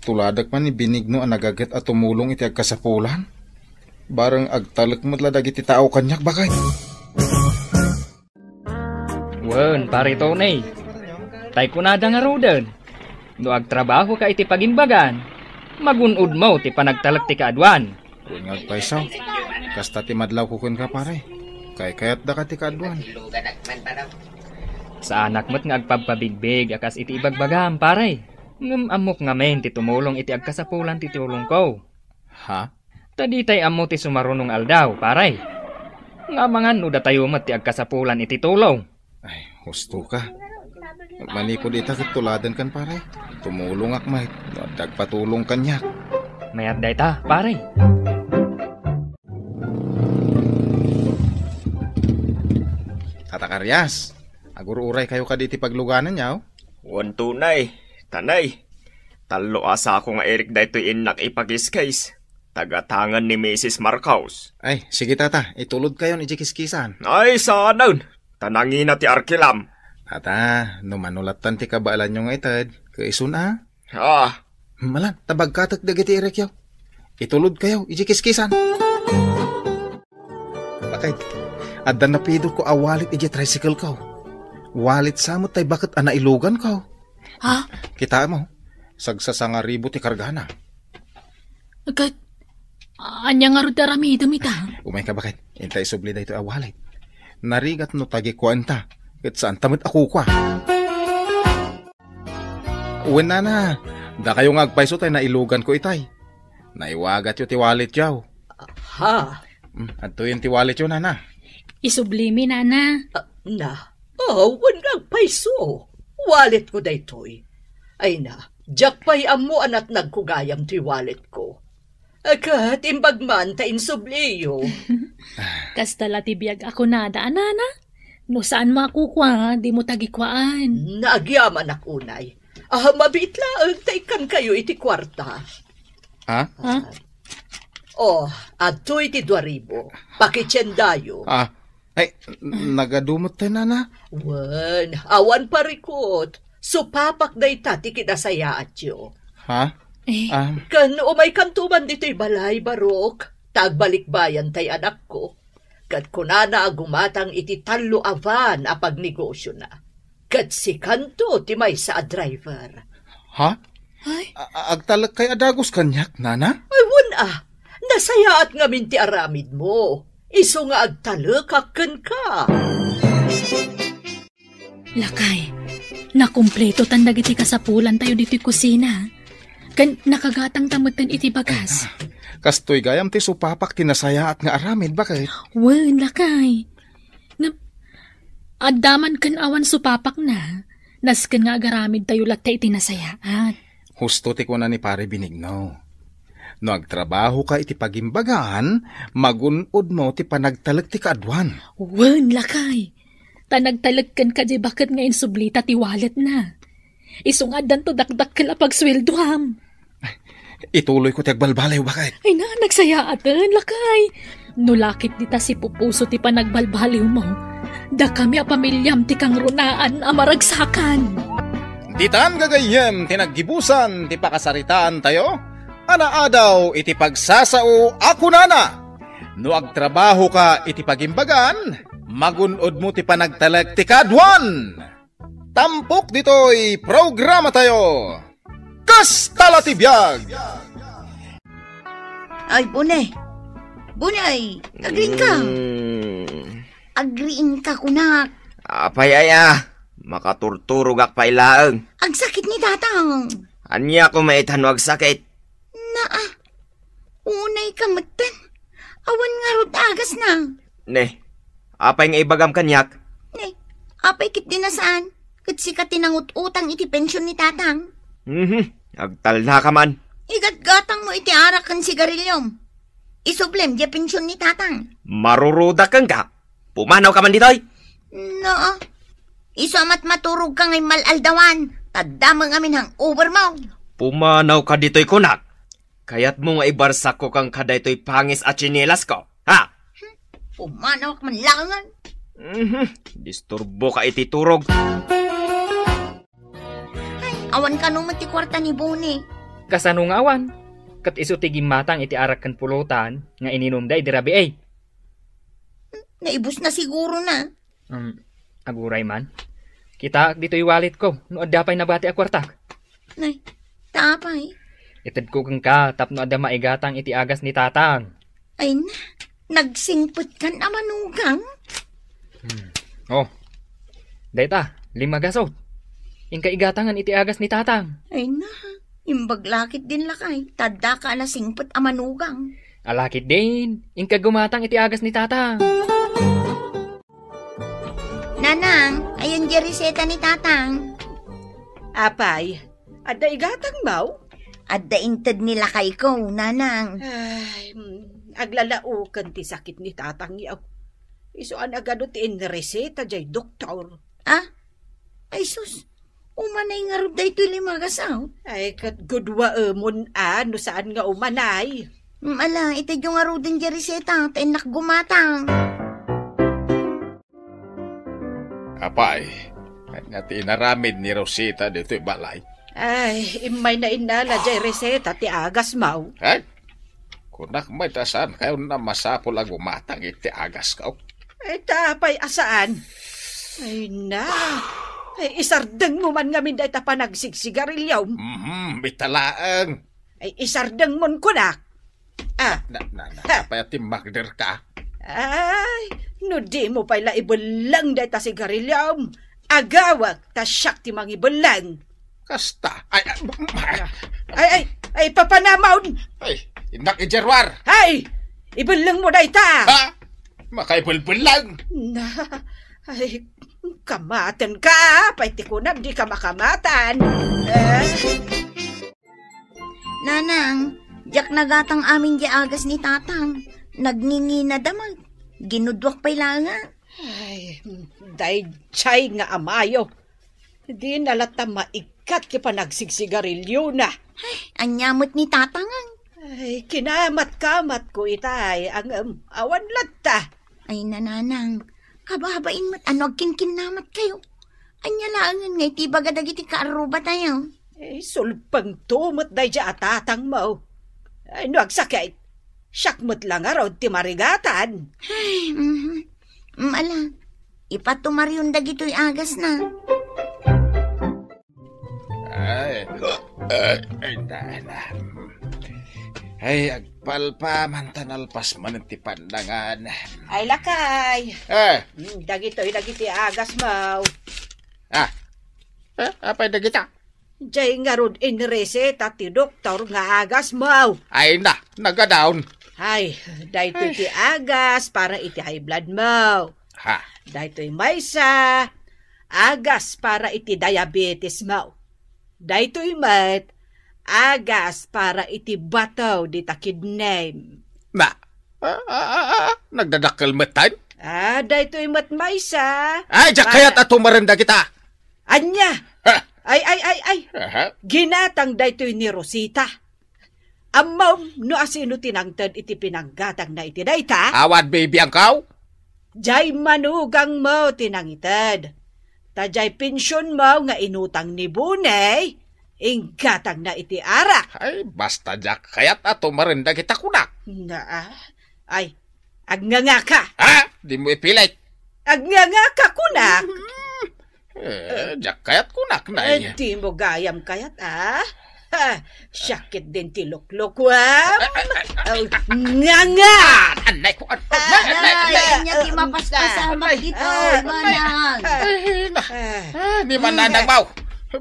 Tuladek man ni Benigno a nagaget a tumulong iti agkasapulan. Bareng agtalek met la dagiti tao kaniak, bakay. Wen, Pare Tony. Tay kunada ngaruden, no agtrabahoka iti pagimbagan, magun-odmo ti panagtalek ti kaaduan. Wen nga agpayso. Kasta ti madlawko kenka, pare. Kaykayatdaka ti kaaduan. Saanak met nga agpabpabigbig a kas iti ibagbagam, pare. Ngem ammok ngamin ti tumulong iti agkasapulan ti tulongko. Ha? Ta ditay ammo ti sumaruno nga aldaw, pare. Nga amangan no datayo met ti agkasapulan iti tulong. Ay, husto ka. Manipud ita ket tuladenkan, pare. Tumulongak met no adda agpatulong kaniak. Mayat dayta, pare. Tata Karias, agur-uray kayo kadi iti pagluganan, yaw? Wen, Tony, Tanay. Tallo a sako nga irik daytoy innak ipakiskis. Tagatangan ni Misis Marcos. Ay, sige, tata, itulod kayon iti kiskisan. Ay, saanen. Ta nangina ti arkilam. Tata, no mano lattan ti kabaelanyo nga ited, ket isun a? Ah. Malan, ta bagkatek dagiti irikyo. Itulod kayo iti kiskisan. Bakay, adda napidotko a wallet iti tricycle ko. Wallet sa met tay baket a nailugan ko. Ha? Kitaem, sagsasangaribu ti kargana. Ket, ania ngarud ti aramidem ita? Umayka, baket. Inta isubli daytoy a wallet. Narigat no tagikuaenta, ket saanta met a kukua. Wen, nana, dakayo nga agpayso tay nailuganko itay. Naiwagatyo ti walletyo. Ha? Mm, adtoyen ti walletyo, nana. Isublimi, nana. Ah, na. Oh, wen nga agpayso. Walletko daytoy. Ay na, diak pay ammo a natnagko gayam ti walletko. Ket imbag man ta insubliyo. Kasta la ti biag a kunada a, nana. No saanmo a kukua, dimo tagikuaan. Nagyamanak unay. Ah, mabiit laeng ta ikkankayo iti kuarta. Ha? Ha? Oh, adtoy ti dua ribu. Pakitiendayo. Ah, ay, nagadu met tay, nana? Wen, awan parikut. Supapak dayta ti kinasayaatyo. Ha? Eh. Ah. Ken umaykanto man ditoy balay, Barok, ta agbalikbayan tay anakko. Ket kunana a gumatang iti tallo a van a pagnegosiona. Ket sikanto ti maysa a driver. Ha? Ay. A-, a-, agtalekkay a dagus kaniak, nana? Ay, wen a. Nasayaat ngamin ti aramidmo. Isu nga agtalekak kenka. Lakay, nakumpleto tan dagiti kasapulantayo ditoy kusina. Ken nakagatangta metten iti bagas. Kastoy gayam ti supapak ti nasayaat nga aramid, baket. Wen, lakay. Ngem, adda man ken awan supapakna, nasken nga agaramidtayo latta iti nasayaat. Husto ti kuna ni Pare Benigno. No agtrabahoka iti pagimbagan, magun-odmo ti panagtalek ti kaaduan. Wen, lakay. Ta nagtalek kenka diay baket nga insublita ti walletna. Isu nga addanto dakdakkel a pagsueldoam. Ituloyko ti agbalbaliw, baket. Ay na, nagsayaaten, lakay. No lakip dita sipupuso ti panagbalbaliwmo, dakami a pamiliam ti kangrunaan a maragsakan. Ditan gagayyem ti naggibusan ti pakasaritaantayo, a naadaw iti pagsasao a kunana, no agtrabahoka iti pagimbagan, magun-odmo ti panagtalek ti kaaduan. Tampok ditoy programatayo. Kasta la ti biag! Ay, Bone. Bone, ay, agriingka. Mm. Agriingka, kunak. Apay aya, makaturturogak pay laeng. Agsakit ni tatang. Ania koma ita no agsakit? Ah, unay ka metten. Awan ngarud agasna. Ne, apay nga ibagam kaniak? Ne, apay ket di nasaan? Ket sika ti nangut-utang iti pension ni Tatang. Mhm, agtalna ka man. Igatgatang mo iti arak ken sigariliom. Isublem diay pension ni Tatang. Marurudak kenka. Pumanaw ka man ditoy. No. Isu a matmaturog ka ngay mal-aldawan. Tadda mo ngamin hangover mo. Pumanaw ka ditoy kunak. Kayat mo nga ibarsak ko kang kadaytoy pangis a tsinelas ko, ha? Pumanaw ka man langan. Mhm. Disturbo ka iti turog. Ay, awan kano met ti kuarta ni Boni. Kasano nga awan? Ket isu ti gimmatang iti arak ken pulutan nga ininumda idi rabii. Naibusna siguro na. Um, aguray man. Kitaak ditoy wallet ko no adda pay nabati a kuartak. Nay, ta apay? Itedko kenka tapno adda maigatang iti agas ni Tatang. Ay na, nagsingpetkan a manugang? Hmm. Oh, dayta, lima gasut. Inka igatangan iti agas ni Tatang. Ay na, imbag lakit din lakay, tadda ka a nasingpet a manugang. Alakit din, inka gumatang iti agas ni Tatang. Nanang, ayan di reseta ni Tatang. Apay, adda igatang mo? Adda inted ni lakay ko, Nanang. Ay, mm, aglalaoken ti sakit ni Tatang yaw. Isu a nagadu ti inreseta jay doktor. Ah? Ay sus, umanay ngarud daytoy lima gasut. Ay, ket gudwaemon a no saan nga umanay. Mm, ala, itedyo ngaruden di reseta, ta innak gumatang. Apay, ania ti inaramid ni Rosita ditoy balay? Ay, immay na innala jay reseta ti agas mo. Ay, kunak met a saan kayo a masapul a gumatang iti agas ko. Ay, ta apay a saan? Ay na, ay, isardeng mo man ngamin dayta panagsigsigarilyo. Mhm, ita laeng. Ay, isardeng mon kunak. Ah. Na, na, na, ha. Apay a timmakder ka? Ay, no di mo pay la ibelleng dayta sigarilyom, agawek ta siak ti mangibelleng. Kasta. Ay, ay, ay, ay, ay, papanamon. Ay, innak ijeruar. Ay, ibelleng mo dayta. Ha? Makaibelbelleng. Na, ay, kamaten ka. Pay ti kunam, di ka makamatan. Eh. Nanang, diak nagatang amin di agas ni Tatang. Nagngingina da met. Ginudwak pay la nga. Ay, daydiay nga amayo. Di na latta maikkat ti panagsigsigarilyona. Ay, ania met ni Tatang? Ay, kinamatkamatko itay, ngem awan latta. Ay, nanang, kababain met a no agkinkinnamatkayo. Ania laengen nga iti ibaga dagiti kaarrubatayo? Eh, sulpengto met daydiay a tatangmo. Ay, no agsakit, siak met la ngarud ti marigatan. Ay, mhm. Mm, ala, ipatumarion dagitoy agasna. Ay, ay, ay, na, na. Ay, agpalpa man ta nalpas man ti pandangan. Ay, lakay. Eh. Hmm, dagitoy, dagiti agasmo. Ah. Eh, apay dagita? Jay ngarud inreseta ti doktor nga agasmo. Ay na, nagadaon. Ay, daytoy ti agas para iti high blood mo. Ha? Daytoy maysa, agas para iti diabetes mo. Daytoy met, agas para iti bato dita kidney. Na, ah, ah, ah, ah, nagdadakkel met tayo? Ah, daytoy met maysa. Ay, diak kayat a tumaren dagita. Ania? Ha? Ay, ay, ay, ay. Aha. Ginatang daytoy ni Rosita. Ammom no asino ti nangted iti pinanggatangna iti dayta? Awan bibiangkaw? Jay manugangmo ti nangited. Ta jay pensionmo nga inutang ni Buney, inggatangna iti arak. Ay, basta diak kayat a tumaren dagita kunak. Na, ah. Ay, agngangaka. Ha? Di mo ipilit. Agngangaka kunak. Eh, diak kayat kunak, nay. Eh, di mo gayam kayat, ah? Ha, siak ket din ti luklukuam. Aw, nganga! Ah, anay ko, an-, Ah, anay, anay, anay, anay. Ania ti mapaspasamak ditoy, manang? Ay, na. Ah, ni mananang mo.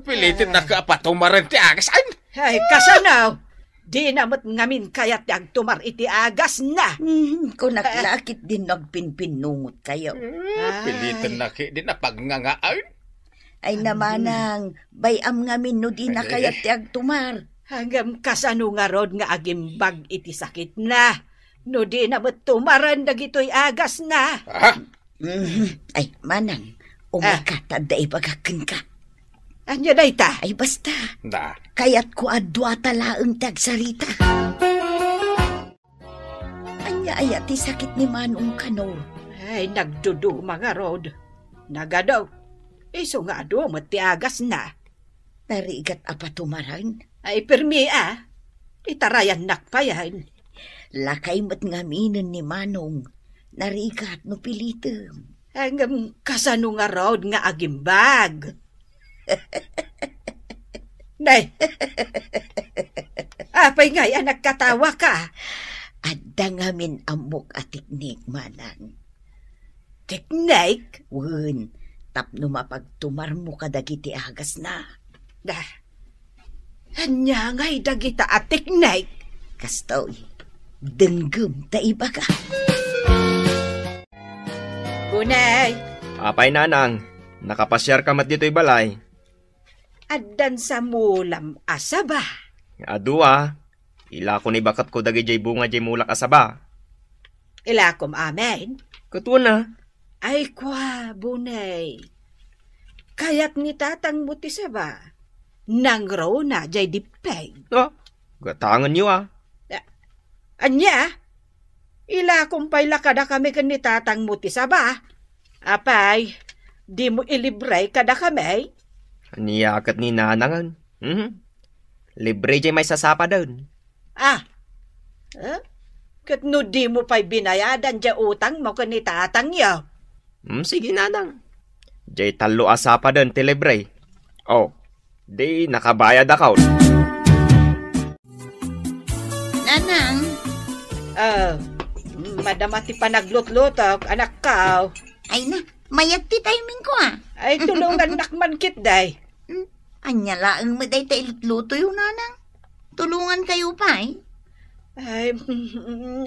Pilitin na ka patumaren ti agas. Ay, kasano? Dina met ngamin kayat ti agtumar iti agasna. Hmm, kunak la ket dinno agpinpinnungotkayo. Ay. Pilitennak ket dina pagngangaan. Ay, namanang, bay-am ngamin no dina kayat ti agtumar. Ngem kasano ngarud nga agimbag iti sakitna no dina met tumaren dagitoy agasna? Ah? Mhm. Ay, manang, umayka, ta adda ibagak kenka. Ania dayta? Ay, basta. Da. Kayatko a duata laeng ti agsarita. Ania aya ti sakit ni Manong Kanor? Ay, nagduduma ngarud. Nagadu. Isu nga adu met ti agasna. Narigat a patumaren? Ay, permi a. Itarayannak payen. Lakay met ngaminen ni Manong. Narigat no pilitem. Ngem kasano ngarud nga agimbag? Nay. Apay ngay a nagkatawaka? Adda ngamin ammok a teknik, manang. Teknik? Wen, tapno mapagtumarmo kadagiti agasna. Da. Ania ngay dagita a teknik? Kastoy, denggem ta ibaga. Bunay. Apay, nanang, nakapasiarka met ditoy balay? Addan sa mulam a saba. Adu a. Ilakon ibaketko dagidiay bunga diay mulak a saba. Ilakom amin? Ket wen a. Ay, kua, Bunay. Kayat ni tatangmo ti saba. Nangruna diay dippeg. Ah, gatangenyo a. A-, ania? Ilakom pay la kadakami ken ni tatangmo ti saba. Apay, dimo ilibre kadakami? Ania ket ni nanangen? Mhm. Libre diay maisasapaden. Ah. Eh? Ket no dimo pay binayadan diay utangmo ken ni tatangyo? Hmm, sige, nanang. Diay tallo a sapaden ti libre. Oh, di nakabayadakon. Nanang. Ah, madama ti panaglutlutok, anakko. Ay na, mayat ti timingko a. Ay, tulongannak man ketdi. Hmm, ania laeng met dayta ilutlutoyo, nanang? Tulongankayo pay? Ay,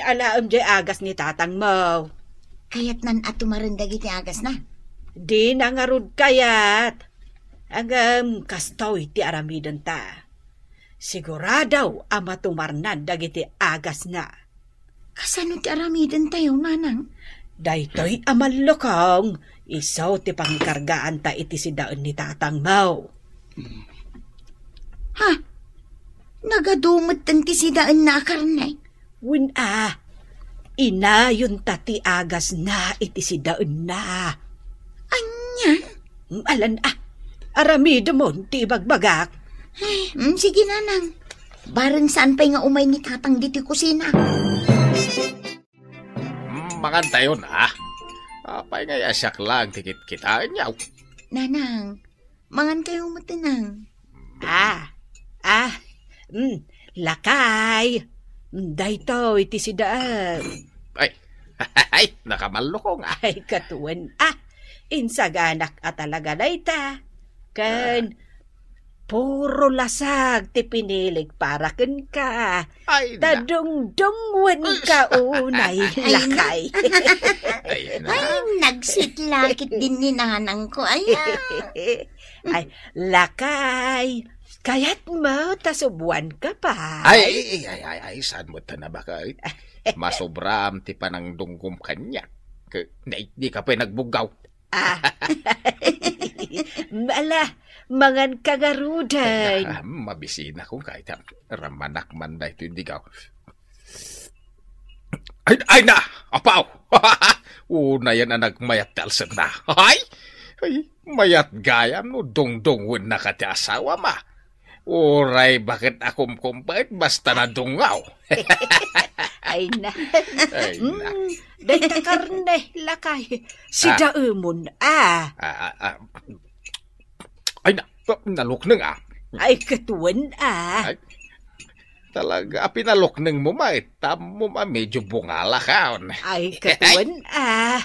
alaem diay agas ni tatangmo. Kayatnan a tumaren dagiti agasna? Dina ngarud kayat. Ngem kastoy ti aramidenta. Sigurado a matumarnan dagiti agasna. Kasano ti aramidentayo, nanang? Daytoy a mallukong, isu ti pangikargaanta iti sidaen ni tatangmo. Ha? Nagadu metten ti sidaenna a karne? Wen a, inayonta ti agasna iti sidaenna. Ania? Alan a, aramidemon ti ibagbagak. Eh, mm, sige, nanang. Bareng saan pay nga umay ni tatang ditoy kusina. Mm, mangantayon a. Apay ngay a siak laeng ti kitkitaenyo? Nanang, mangankayo met, nanang. Ah, ah, mm, lakay. Mm, daytoy ti sidaem. Ay, ay, nakamallukong a. Ay, ket wen a. Insaganak a talaga dayta. Ken, ah, puro lasag ti pinilik para kenka. Ay, ta na- dungdungwenka unay, ay, na- lakay. Ay, na- Ay, nagsitlakit din ni nanangko. Ay, ah. Ay, lakay. Kayatmo ta subuanka pay? Ay, ay, ay, ay, ay, saan mo ta nabakay? Masobraam ti panangdunggom kaniak. Ke-, na-, di ka pay nagbuggaw. Ah. Ala, manganka ngaruden. Ah, mabisina kong kahit ramanak man daytoy digaw. Ay, ay na! Apaw! Unayen a nagmayat ti alsekna. Ay! Ay, mayat gayam no dungdungwennaka ti asawam a. Uray baket a kumkumpet, basta nadungaw. Ay na. Ay na. Mm, dayta karne, lakay. Ah. Sidaemon a. Ah, ah, ah. Ay na, nalukneng a. Ay, ket wen a. Ay, talaga, a pinalukneng mo, maitam mo, ma, medyo bungala ka, on. Ay, ket wen a.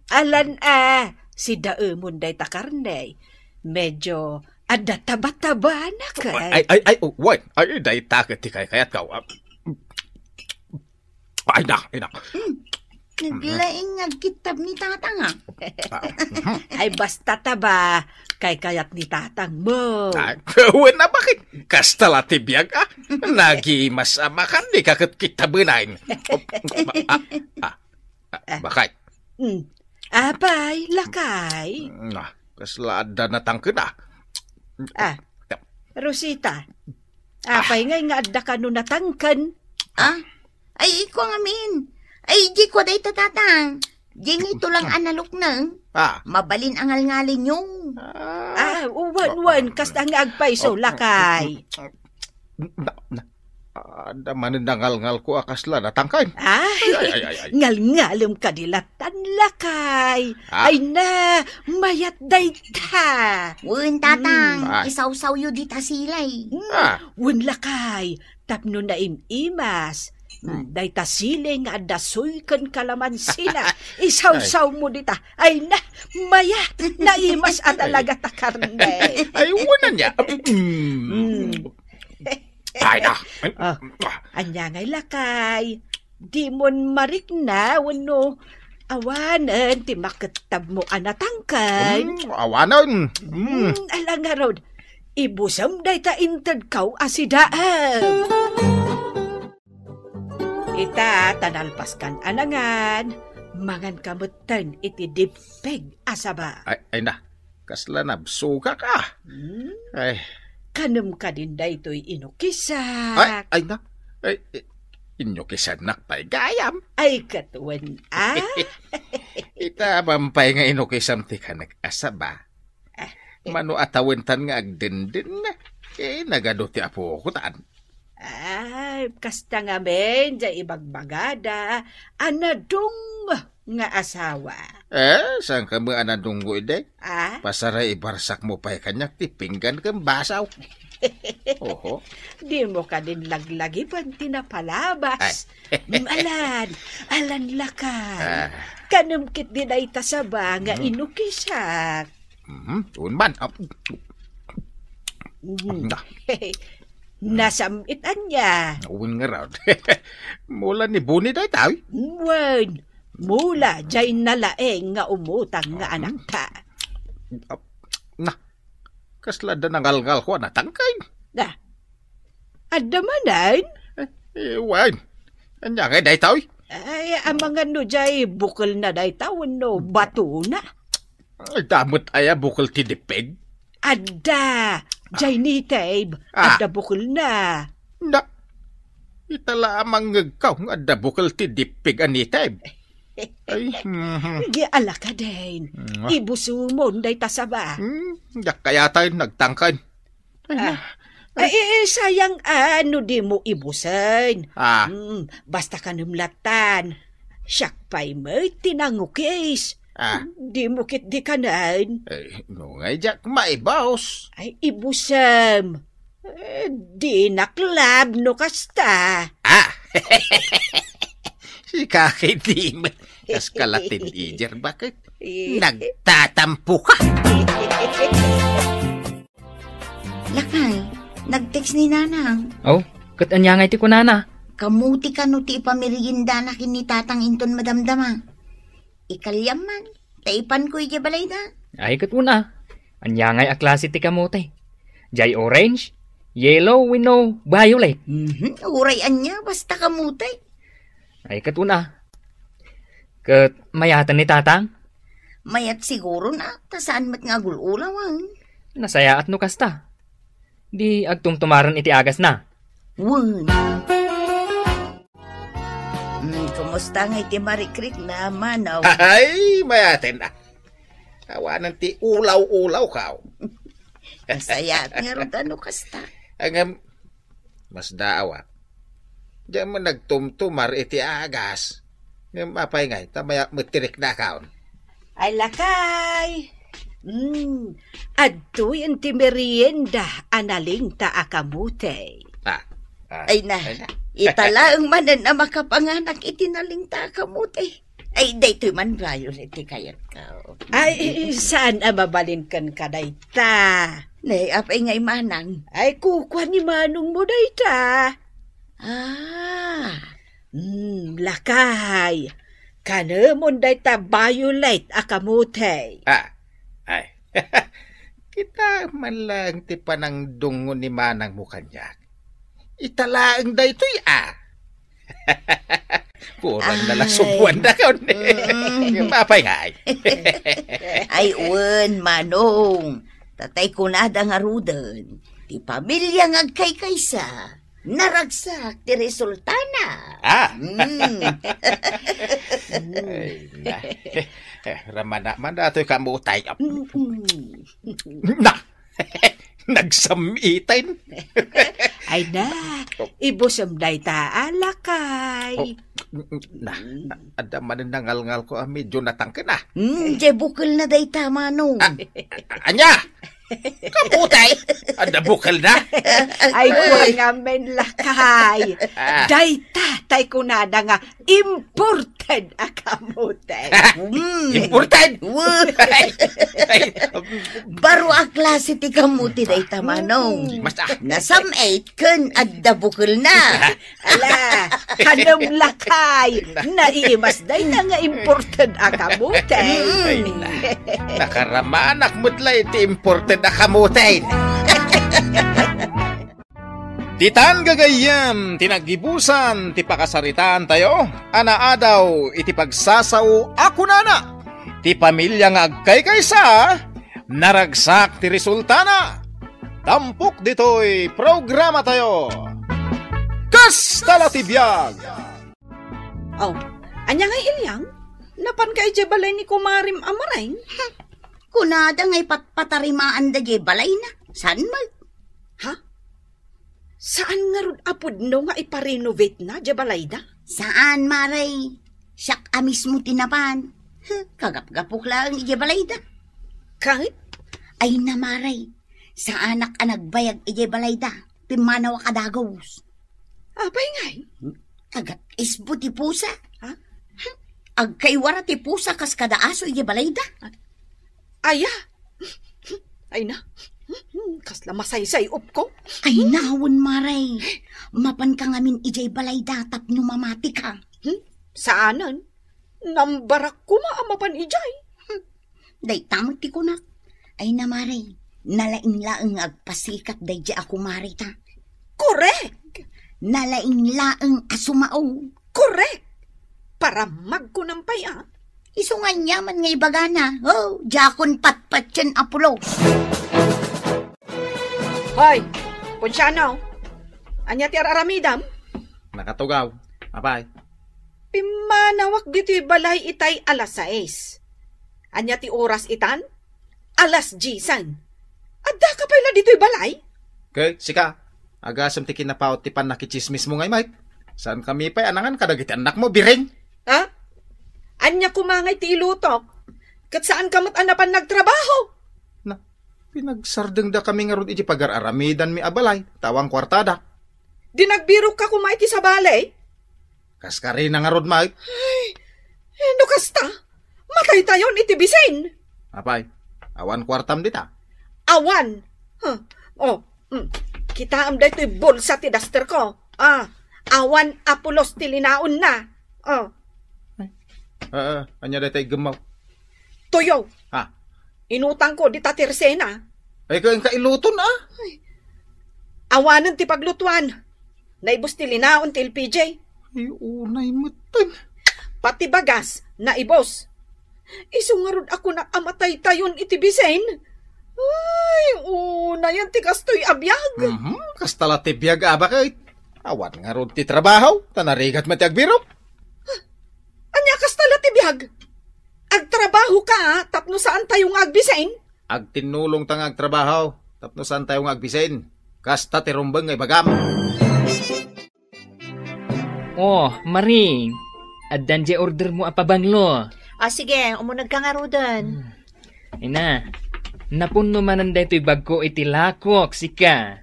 Alan a, sidaemon dayta karne. Medyo Adda taba-tabana ket. Ay, ay, ay, oh, wait. Ay, dayta ket ti kaykayatko. Ah, ay na, ay na. Hmm. Naglaing nga agkittab ni Tatang, ah. Ah, mhm. Ay, basta taba, kaykayat ni Tatang mo. Ay, wen a, bakit? Kasta la ti biag, ah. Nagimas a makan, di ka ket kittabenan. Oh, ah, ah, ah, bakit? Hmm. Apay, lakay? Hmm, ah, kasla adda natangken, ah. Ah, Rosita, apay ngay nga adda kano natangken? Ah? Ay, iko ngamin. Ay, di ko dayta, Tatang. Di nga ito lang analok na. Ah. Mabalin ang ngalngalinyo. Ah, wan, wan, kasta nga agpayso, oh, lakay. Na, na, adda manen nangalngalko a kasla natangken. Ah, ay, ay, ay, ay, ay. Ngalngalem kadi latan, lakay. Ah. Ay na, mayat dayta. Wen, Tatang, hmm, ah, isawsawyo dita silay. Hmm, ah, wen, lakay, tapno naim-imas. Hmm. Dayta silay nga adda soy ken kalamansina, isawsawmo dita. Ay na, mayat, naimas a talaga ta karne. Ay, wen ania. Mm. Mm. Ay na. Oh, ania ngay lakay? Dimon marikna wenno awanen ti makettabmo a natangken? Mm, awanen. Mm. Mm, ala ngarud, ibusem dayta intedko a sidaem. Ita, ta nalpaskan a nangan, manganka metten iti dippeg a saba. Ay, ay na, kasla nabsogak, ah. Hmm? Ay. Kanem kadin daytoy inukisak. Ay, ay na. Ay, i-, inukisannak pay gayam. Ay, ket wen, ah. Ita, apay nga inukisam ti kanek a saba. Ah, eh. Mano a tawentan nga agdenden, eh, nagadu ti apoko tan. Ay, kasta ngamin, diay ibagbagada, a nadung nga asawa. Eh, saan ka mo a nadunggo idi? Ah? Pasaray ibarsakmo pay kaniak ti pinggan ken basaw. Oho. Dimo kadin laglagipen ti napalabas. Ay. Alan, alan lakay. Ah. Kanem ketdi dayta saba nga, hmm, inukisak. Mhm, unman. Ah. Mhm. Ah. Nasam-it ania? Wen ngarud. Mula ni Boni dayta, uy. Wen, mula diay nalaeng nga umutang nga, ah, anakta. Ah, na, kasla adda nangalngalko a natangken. Na, adda manen? Eh, eh, wen. Ania ngay dayta, uy? Ay, amangan no diay bukelna dayta wenno batona. Adda met aya bukel ti dippeg? Adda. Diay native. Ah. Adda bukelna. Na, ita la a mangngegko nga adda bukel ti dippeg a native. Ay, mhm. Di ala kadin. Mm. Ibusumon dayta saba. Hmm, diak kayat a nagtangken. Ay, ah. Ay, eh, eh, sayang, ah, no dimo ibusen. Ah. Mm, basta kanem latan. Siak pay met ti nangukis. Ah. Dimo ketdi kanen. Eh, no ngay diak maibus. Ay, ibusem. Eh, dinak love no kasta. Ah! Sika ketdi met. Kas ka la teenager, bakit? Eh. Nagtatampo ka. Lakay, nag-text ni Nanang. Oh, ket ania ngay ti kunana? Kamuti kano ti ipameriendana ken ni Tatang inton madamdama. Ikaliam man, ta ipanko idiay balayda. Ay, ket una. Ania ngay a klase ti kamote? Diay orange, yellow, wenno violet? Mhm, uray ania, basta kamote. Ay, ket una. Ket mayaten ni Tatang? Mayat siguro na, ta saan met nga agul-ulawan. Nasayaat no kasta. Di agtumtumaren iti agasna. Wen. Hmm, kumusta ngay ti marikrikna, Manaw? Ay, mayaten a. Awanen ti ulaw-ulaw, kaw. Nasayaat ngarud no kasta. Ngem, masdaaw a. Diak man nagtumtumar iti agas. Ngem apay ngay, ta mayat met ti riknakon. Ay, lakay! Mm, adtoyen ti merienda a nalingta a kamote. Ah, ah, ay na, ay na. Ita laeng manen a makapanganak iti nalingta a kamote. Ay, daytoy man violet ti kayatko. Ay, saan a mabalin kenka dayta? Ne, apay nga imanang? Ay, kukua ni manongmo dayta. Ah, mm, lakay. Kanemon dayta violet a kamote. Ah, ay. Kita man lang ti panangdungngo ni manangmo kaniak. Ita laeng daytoy, ah. Kurang na lang Ay. subuan na kon. Mm. Mapay nga ay. Ay, wen, Manong. Tatay kunada ngaruden, ti pamilya nga agkaykaysa, naragsak ti resultana. Ah. Mm. Ay, na. Eh, ramana, man datoy kamotay. Mm-mm. Na! Nagsam-iten. Ay na, ibusem dayta a lakay. Oh, na, adda manen nangalngalko a medyo natangken, ah. Hmm, jay bukel na dayta, Manong. Ah, anya? Kamote? Adda bukel na? Ay, kua ngamin lakay. Ah. Dayta, tay kunada nga imported a kamote. Mm. Imported? Uy. Ay. Baro a klase ti kamote dayta, Manong. Mas, ah. Nasam-it ken adda bukel na. Ala, kanem lakay. Naiimas dayta nga imported a kamote. Ay, na. Nakaramanak met la iti imported a kamote. Ditan gagayyem ti naggibusan ti pakasaritaantayo a naadaw iti pagsasao a kunana, ti pamilya nga agkaykaysa, naragsak ti resultana. Tampok ditoy programatayo. Kasta la ti biag! Oh, ania ngay, Ilyang? Napanka idiay balay ni kumarim a Maring? Kunada ngay patpatarimaanda diay balayna. Saan met? Ha? Saan ngarud a pudno nga ipa-renovate na diay balayda? Saan, Mare. Siak a mismo ti napan. Huh, kagapgapok laeng idiay balayda. Ket? Ay na, Mare. Saanak a nagbayag idiay balayda. Pimmanawak a dagus. Apay ngay? Agat-isbo ti pusa. Ha? Agkaywara ti pusa kas kada aso idiay balayda. Aya? Ay na. Kasla masaysay-opko. Ay, nawen, Mare. Mapanka ngamin idiay balayda tapno mamatika. Hmm? Saanen? Nambarak koma a mapan idiay. Hmm. Dayta met ti kunak. Ay na, Mare, nalaing laeng nga agpasikat daydiay a kumarita. Korek! Nalaing laeng a sumao. Korek! Paramagko nang pay a. Isu nga aniaman nga ibagana. Oh, diakon patpatien a pulos. Hoy, Ponciano, ania ti ar-aramidem? Nakatugaw. Apay? Pimmanawak ditoy balay itay alas sais. Ania ti oras itan? Alas diesen. Addaka pay la ditoy balay? Ket sika, agasem ti kinapaut ti pannakitsismismo ngay, Mike. Saankami pay a nangan kadagiti annakmo, Biring. Ha? Ania koma ngay ti ilutok? Ket saanka met a napan nagtrabaho? Na, pinagsardengdakami ngarud iti pagar-aramidanmi a balay, ta awan kuartada. Di nagbirokka koma iti sabali? Kas karina ngarud, Mike. Ay, no kasta, mataytayon iti bisin. Apay, awan kuartam dita? Awan. Huh. Oh, mm. Kitaem daytoy bulsa ti dasterko. Ah, awan a pulos ti linaonna. Oh. Ay. Ah, ah, ania dayta iggemmaw? Tuyo. Ha? Inutangko dita ti resena. Ay, kayan ka iluton, ah? Ay. Awanen ti paglutuan. Naibus ti linaon ti L P G. Ay, unay metten. Pati bagas, naibus. Isu ngarud a kunak a mataytayon iti bisin. Ay, unayen ti kastoy a biag. Mhm, kasta la ti biag a bakit. Awan ngarud ti trabaho, ta narigat met ti agbirok. Ania kasta la ti biag? Agtrabaho ka, tapno saan tayo nga agbisin? Agtinnulong ta nga agtrabaho, tapno saan tayo nga agbisin. Kasta ti rumbeng nga ibagam. Oh, Maring, addan diay order mo a pabanglo. Ah, sige, umuneg ka ngaruden. Hmm. Ina, napunno manen daytoy bagko iti lakok, sika.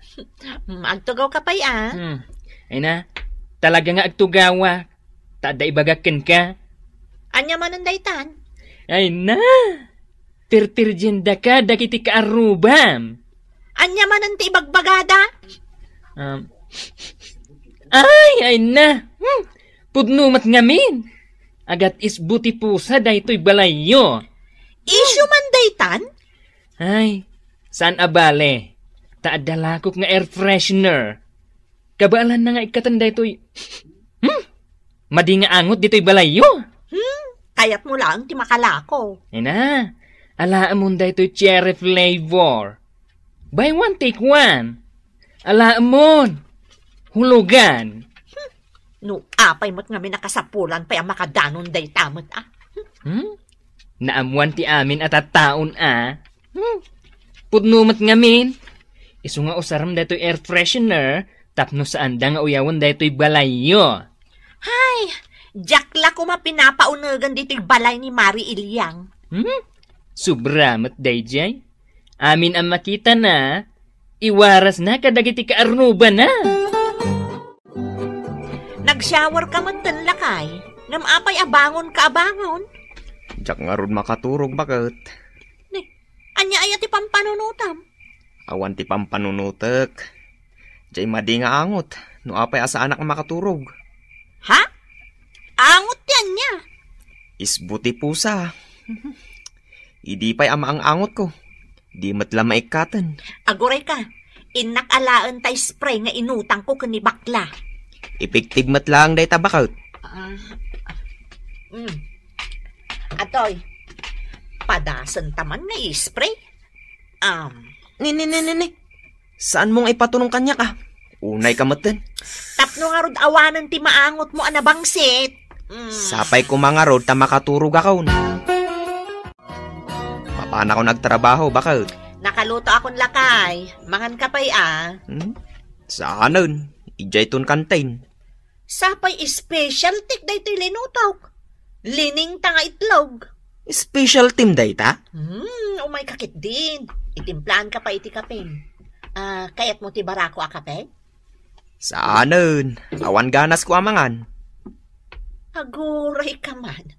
Hmm, agtugaw ka pay, ah. Hmm. Ina, talaga nga agtugawak. Ta adda ibagak kenka. Ania manen daytan? Ay na! Tirtirdiendaka dagiti kaarrubam. Ania manen ti ibagbagada? Um, ay, ay na. Hmm. Pudno met ngamin. Agat-isbo ti pusa daytoy balayyo. Issue man daytan? Ay, saan a bale. Ta adda lakok nga air freshener. Kabaelanna nga ikkaten daytoy. Hmm? Madi nga angot ditoy balayyo. Hmm? Kayatmo laeng ti makalako. Ina, alaemon daytoy cherry flavor. Buy one, take one. Alaemon. Hulugan. No apay met ngamin a kasapulan pay a makadanon dayta met, ah. Hmm? Naammuan ti amin a tattaon, a. Hmm? Pudno met ngamin. Isu nga usarem daytoy air freshener tapno saanda nga uyawen daytoy balayyo. Hay, diak la koma pinapaunegen ditoy balay ni Mari Iliang. Hmm? Sobra met daydiay. Amin a makitana, iwarasna kadagiti kaarrubana. Nag-shower ka metten, lakay. Ngem apay a bangon ka a bangon? Diak ngarud makaturog, baket. Ni, ania aya ti pampanunotam? Awan ti pampanunotek. Jay madi nga angot, no apay a saanak makaturog. Ha? Angot ti ania? Isbo ti pusa. Idi pay a maang-angotko, di met la maikkaten. Aguray ka, innak alaen tay spray nga inutangko ken ni bakla. Epektibo met laeng dayta, baket. Ah, mm. Atoy, padasen ta man nga spray? Um. Ni, ni, ni, ni, ni. Saanmo nga ipaturong kaniak, a? Unay ka metten. Tapno ngarud awanen ti maangotmo a nabangsit. Mm. Sapay koma ngarud ta makaturogakon. Mapanakon agtrabaho, baket. Nakalutoakon, lakay. Mangan ka pay, a. Hmm? Saanen. Idiayton kantin. Sapay specialty daytoy linutok. Liningta nga itlog. Specialtym dayta? Hmm, umay ka ketdin. Itimplaan ka pay iti kapem. Ah, kayatmo ti barako a kape? Saanen. Awan ganasko a mangan. Aguray ka man.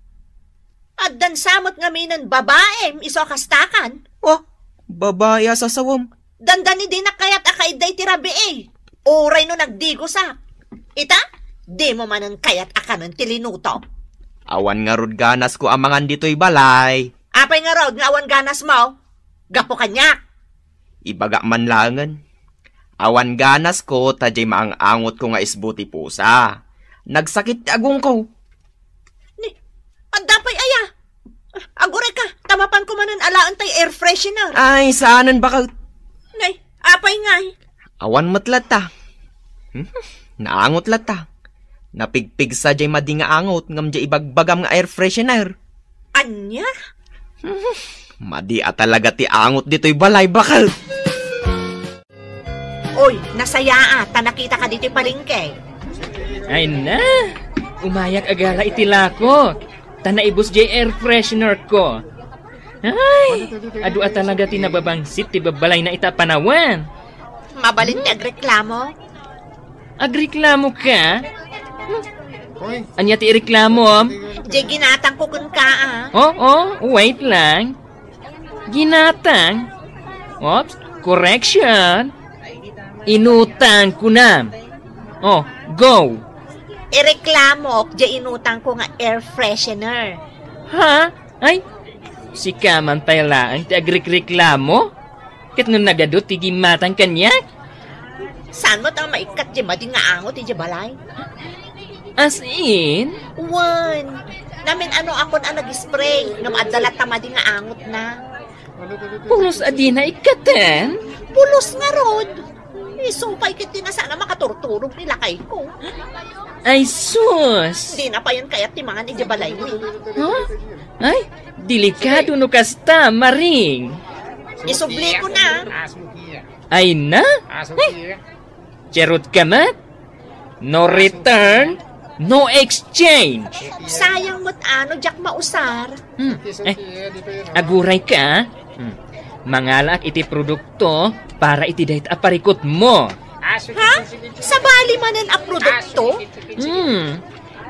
Addan sa met ngaminen babaem isu a kastakan. Oh, babai a sasawem. Dandani dinak kayat a kaidda iti rabii. Uray no nagdigosak. Ita, dimo manen kayat a kanen ti linutok. Awan ngarud ganasko a mangan ditoy balay. Apay ngarud nga awan ganasmo? Gapu kaniak. Ibagak man laengen. Awan ganasko ta jay maang-angotko nga isbo ti pusa. Nagsakit ti agongko. Ni, adda pay aya? Aguray ka, ta mapanko manen alaen tay air freshener. Ay, saanen, baket. Nay, apay ngay? Awan met latta. Hmm? Naangot latta. Napigpigsa jay madi nga angot ngem jay ibagbagam nga air freshener. Ania? Hmm, madi a talaga ti angot ditoy balay, baket. Oy, nasayaat ta nakitaka ditoy palengke. Ay na, umayak a gala iti lakok. Ta naibus jay air freshener ko. Ay, adu a talaga ti nababangsit ti babbalayna ita a panawen. Mabalin ti agreklamo? Agreklamo ka? Ania ti ireklamom? Jay ginatangko kenka, a. Oh, oh, wait lang. Ginatang? Oops, correction. Inutang kunam. Oh, go. Ireklamok jay inutangko nga air freshener. Ha? Ay, sika man pay laeng ti agrekreklamo? Ket no nagadu ti gimmatang kaniak? Saan met a maikkat ti madi nga angot iti balay? As in? Wen, namin-anoakon a nag-spray, ngem adda latta madi nga angotna. Pulos a dina ikkaten? Pulos ngarud. Isu pay ket ti na saan a makaturturog ni lakayko. Ay, sus! Dina payen kayat ti mangan iti balaymi. Huh? Ay, delikado no kasta, Maring. Isubliko na. Ay na? Ay, charot ka met? No return, no exchange. Sayang met a no diak mausar. Hmm. Eh, aguray ka? Hmm. Mangalaak iti produkto para iti dayta a parikutmo. Ha? Sabali manen a produkto? Hmm.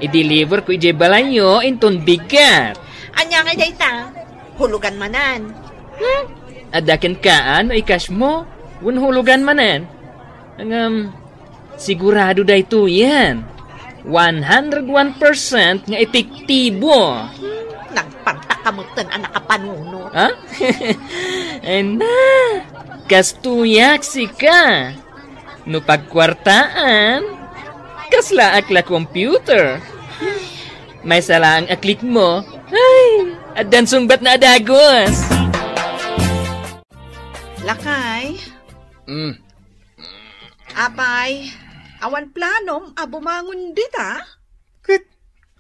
I-deliver ko idiay balayyo inton bigat. Ania ngay dayta? Hulugan manen. Hmm? Adda kenka no i-cash mo? Wenno hulugan manen. Ngem, sigurado daytoyen. One hundred one percent nga epektibo. Hmm, nagpanta ka metten a nakapanunot. Ha? Ay na, kastoyak sika. No pagkuartaan, kaslaak la computer. Maysa laeng a click mo. Ay, addan sungbatna a dagus. Lakay? Mm. Apay, awan planom a bumangon dita? Ket,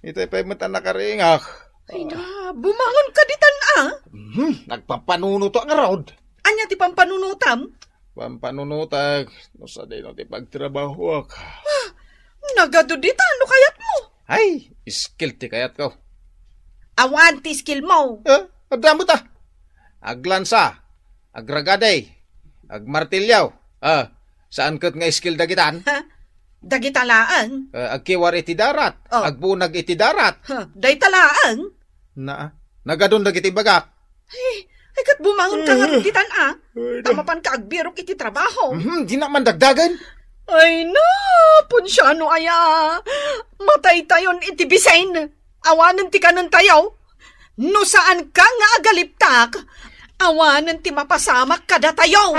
itay pay met a nakaringak. Ay da, bumangon ka ditan a? Mhm, nagpampanunuto ngarud. Ania ti pampanunutam? Pampanunutak, no sadino ti pagtrabahoak. Ah, nagadu ditan no kayatmo. Ay, skill ti kayatko. Awan ti skill mo. Eh, adda mo ta. Aglansa, agragadi, agmartilyo. Ah, saan ket nga skill dagitan? Ha? Dagita laeng? Eh, agkiwar iti darat, oh, agbunag iti darat. Ha, dayta laeng? Na, nagadun dagiti bagak. Ay, ay, ket bumangon ka nga ditan a. Ay, ta mapan ka agbirok iti trabaho. Mhm, di na man dagdagen. Ay na, punsiano aya. Mataytayon iti bisin. Awanen ti kanentayo. No saan ka nga agaliptak, awanen ti mapasamak kadatayo.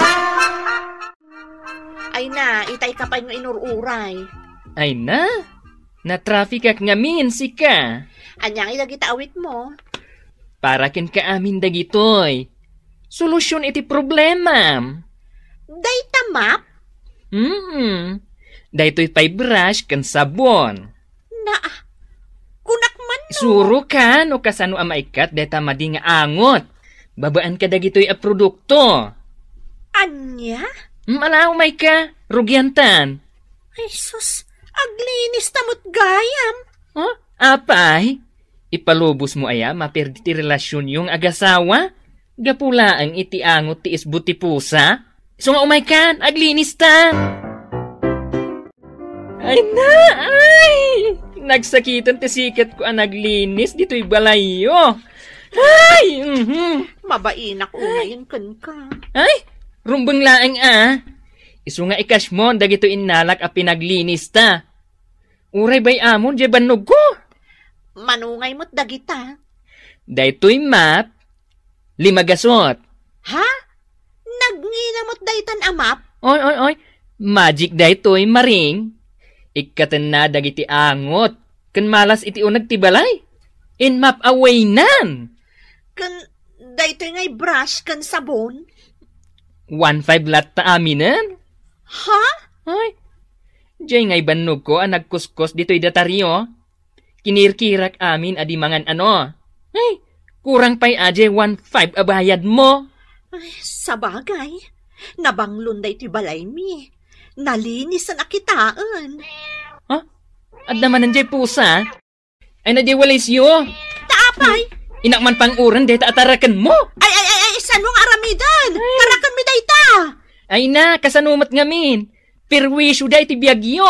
Ay na, itay ka pay nga inur-uray. Ay na, natrafikak ngamin sika. Ania nga dagita awitmo? Para kenka amin dagitoy. Solusyon iti problemam. Dayta map? Mm. Daytoy pay brush ken sabon. Na, kunak man no. Isuro ka no kasano a maikkat dayta madi nga angot. Babaen kadagitoy a produkto. Ania? Mm, ala, umayka. Rugiantan. Ay, sus. Aglinis ta met gayam. Huh? Apay? Ipalubos mo aya maperdi ti relasyonyo nga agasawa? Gapu laeng iti angot ti isbo ti pusa? Isu nga umaykan, aglinis ta! Ay na, ay! Nagsakiten ti siketko a naglinis ditoy balayyo. Ay! Mhm. Mabainak unayen kenka. Ay! Rumbeng laeng a. Isu nga ikasmon dagitoy innalak a pinaglinis ta. Uray bay-amon diay bannogko. Manungay met dagita. Daytoy map, lima gasut. Ha? Nagngina met daytan a map? Oy, oy, oy. Magic daytoy, Maring. Ikkatenna dagiti angot ken malas iti uneg ti balay. In map awaynan. Ken daytoy ngay brush ken sabon? One five latta aminen. Ha? Ay, diay ngay bannogko a nagkuskos ditoy datario. Kinirkirak amin a di mangan ano. Ay, kurang pay a diay one five a bayadmo. Ay, sabagay, nabanglon daytoy balaymi. Nalinisan a kitaen. Ha? Adda manen diay pusa? Ay na diay walisyo. Ta apay? Inak man pang-uren dayta a tarakenmo. Ay, ay, ay, ay, saan mo nga aramiden? Ay. Tarakenmi dayta. Ay na, kasano met ngamin? Perwisyo da iti biagyo.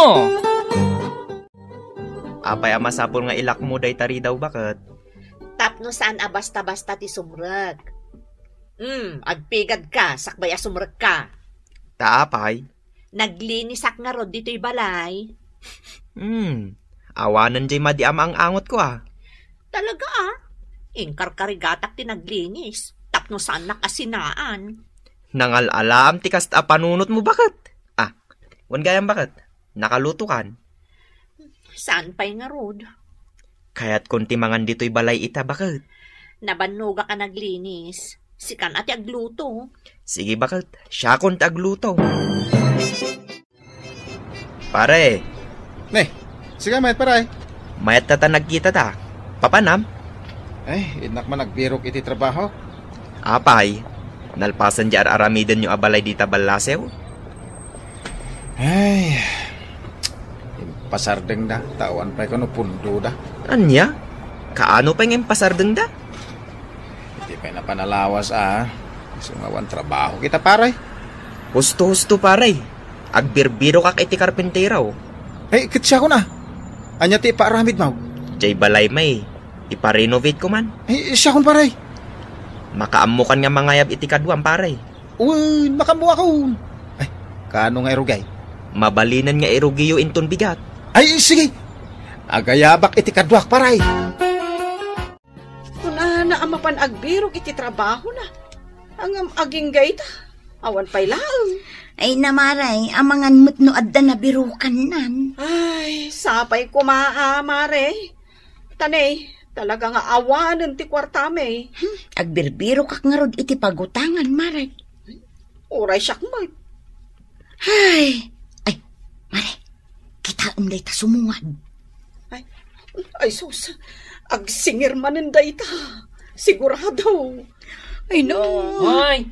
Apay a masapul nga ilakmo dayta ridaw, baket? Tapno saan a basta-basta ti sumrek. Hmm, agpigad ka, sakbay a sumrek ka. Ta apay? Naglinisak ngarud ditoy balay. Hmm, awanen diay madi a maang-angotko a. Talaga a? Inkarkarigatak ti naglinis, tapno saannak a sinaan. Nangal-alaam ti kasta a panunotmo, baket. Ah, wen gayam, baket? Nakalutokan? Saan pay ngarud? Kayatkon ti mangan ditoy balay ita, baket. Nabannogak a naglinis. Sikan a ti agluto. Sige, baket. Siakon ti agluto. Pare. Ne, sika met, pare. Mayat ta ta nagkita ta. Papanam? Ay, innak man agbirok iti trabaho. Apay, nalpasan di ar-aramidenyo a balay dita ballasew? Ay, impasardengda, ta awan pay kano pundoda. Ania? Kaano pay nga impasardengda? Iti pay napan a lawas a, isu nga awan trabaho kita, pare. Husto-husto, pare. Agbirbirokak iti karpintero. Ay, ket siakon a. Ania ti ipaaramidmo? Jay balay may, iparenovatekom man. Ay, siakon, pare. Makaammokan nga mangayab iti kaduam, pare. Wen, makaammoakon. Kaano nga irugay? Mabalinen nga irugiyo inton bigat. Ay, sige! Agayabak iti kaduak, pare. Kunana a mapan agbirok iti trabahona. Ngem agingga ita, awan pay laeng. Ay, namare, amangan met no adda nabirokannan. Ay, sapay koma a, mare. Ta ne, talaga nga awanen ti kuartami. Hmm, agbirbirokak ngarud iti pagutangan, mare. Uray siak met. Ay, ay, mare, kitaem dayta sumungad. Ay, ay, sus, agsingir manen dayta. Sigurado. Ay, no. Hoy,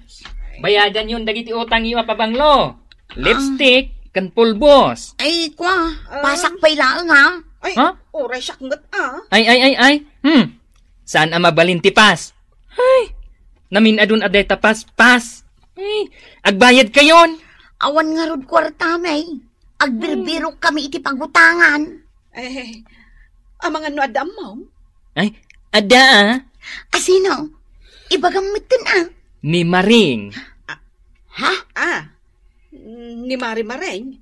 bayadanyon dagiti utangyo a pabanglo. Lipstick, ken pulbos. Ay, kwa, ah, pasak pay laeng, ha? Ay, ha? Uray siak met, ah. Ay, ay, ay, ay. Hmm. Saan a mabalin ti pas? Ay, namin-adun a dayta pas, pas. Ay, agbayad kayon. Awan ngarud kuartami. Agbirbirok kami iti pagutangan. Eh, amangan no adda ammo? Ay, adda, ah. Asino? Ibagam metten, ah. Ni Maring. Ah, ha? Ah, ni Mari Maring?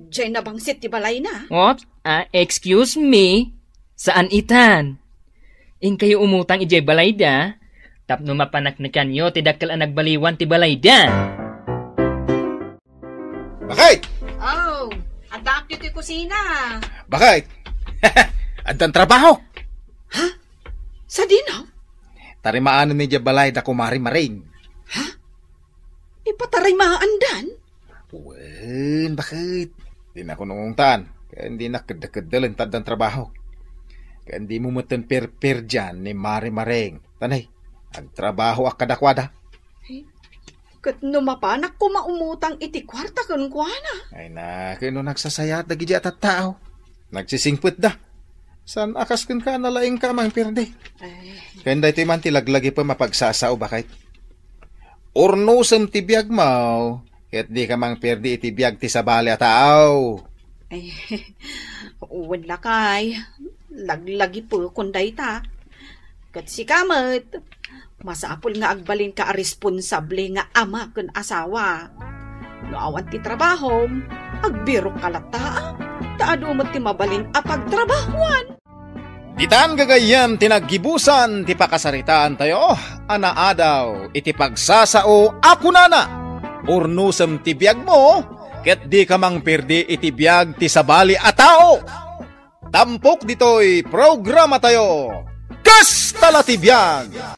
Jay nabangsit ti balayna? Oops, ah, excuse me. Saan itan? Inkayo umutang idiay balayda, tapno mapaneknekanyo ti dakkel a nagbaliwan ti balayda. Bakit? Oh, addaak ditoy kusina. Bakit? Addan trabaho. Ha? Sadino? Tarimaan ni diay balayda, Kumari Maring. Ha? Ipatarimaandan? Wen, bakit? Dinak unungtan. Ken dinak kedda-kedda laeng ta addan trabaho. Ken dimo metten perperdian ni Mari Maring. Ta ne, agtrabahoak kadakuada. Eh, ket no mapanak koma umutang iti kuarta kenkuana? Ay na, ken no nagsasayaat dagiti a tattao. Nagsisingpetda. Saan a kas kenka a nalaingka a mangperdi? Ay. Ken daytoy man ti laglagipem a pagsasao, bakit? Urnosem ti biagmo, ket dika mangperdi iti biag ti sabali a tao. Ay, wen lakay, laglagipekon dayta. Ket sika met, masapul nga agbalinka a responsable nga ama ken asawa. No awan ti trabahom, agbirokka latta, ta adu met ti mabalin a pagtrabahoan. Ditan gagayyem ti naggibusan ti pakasaritaantayo a naadaw iti pagsasao a kunana, "Urnosem ti biagmo, ket dika mangperdi iti biag ti sabali a tao." Tampok ditoy programatayo, Kasta la ti Biag!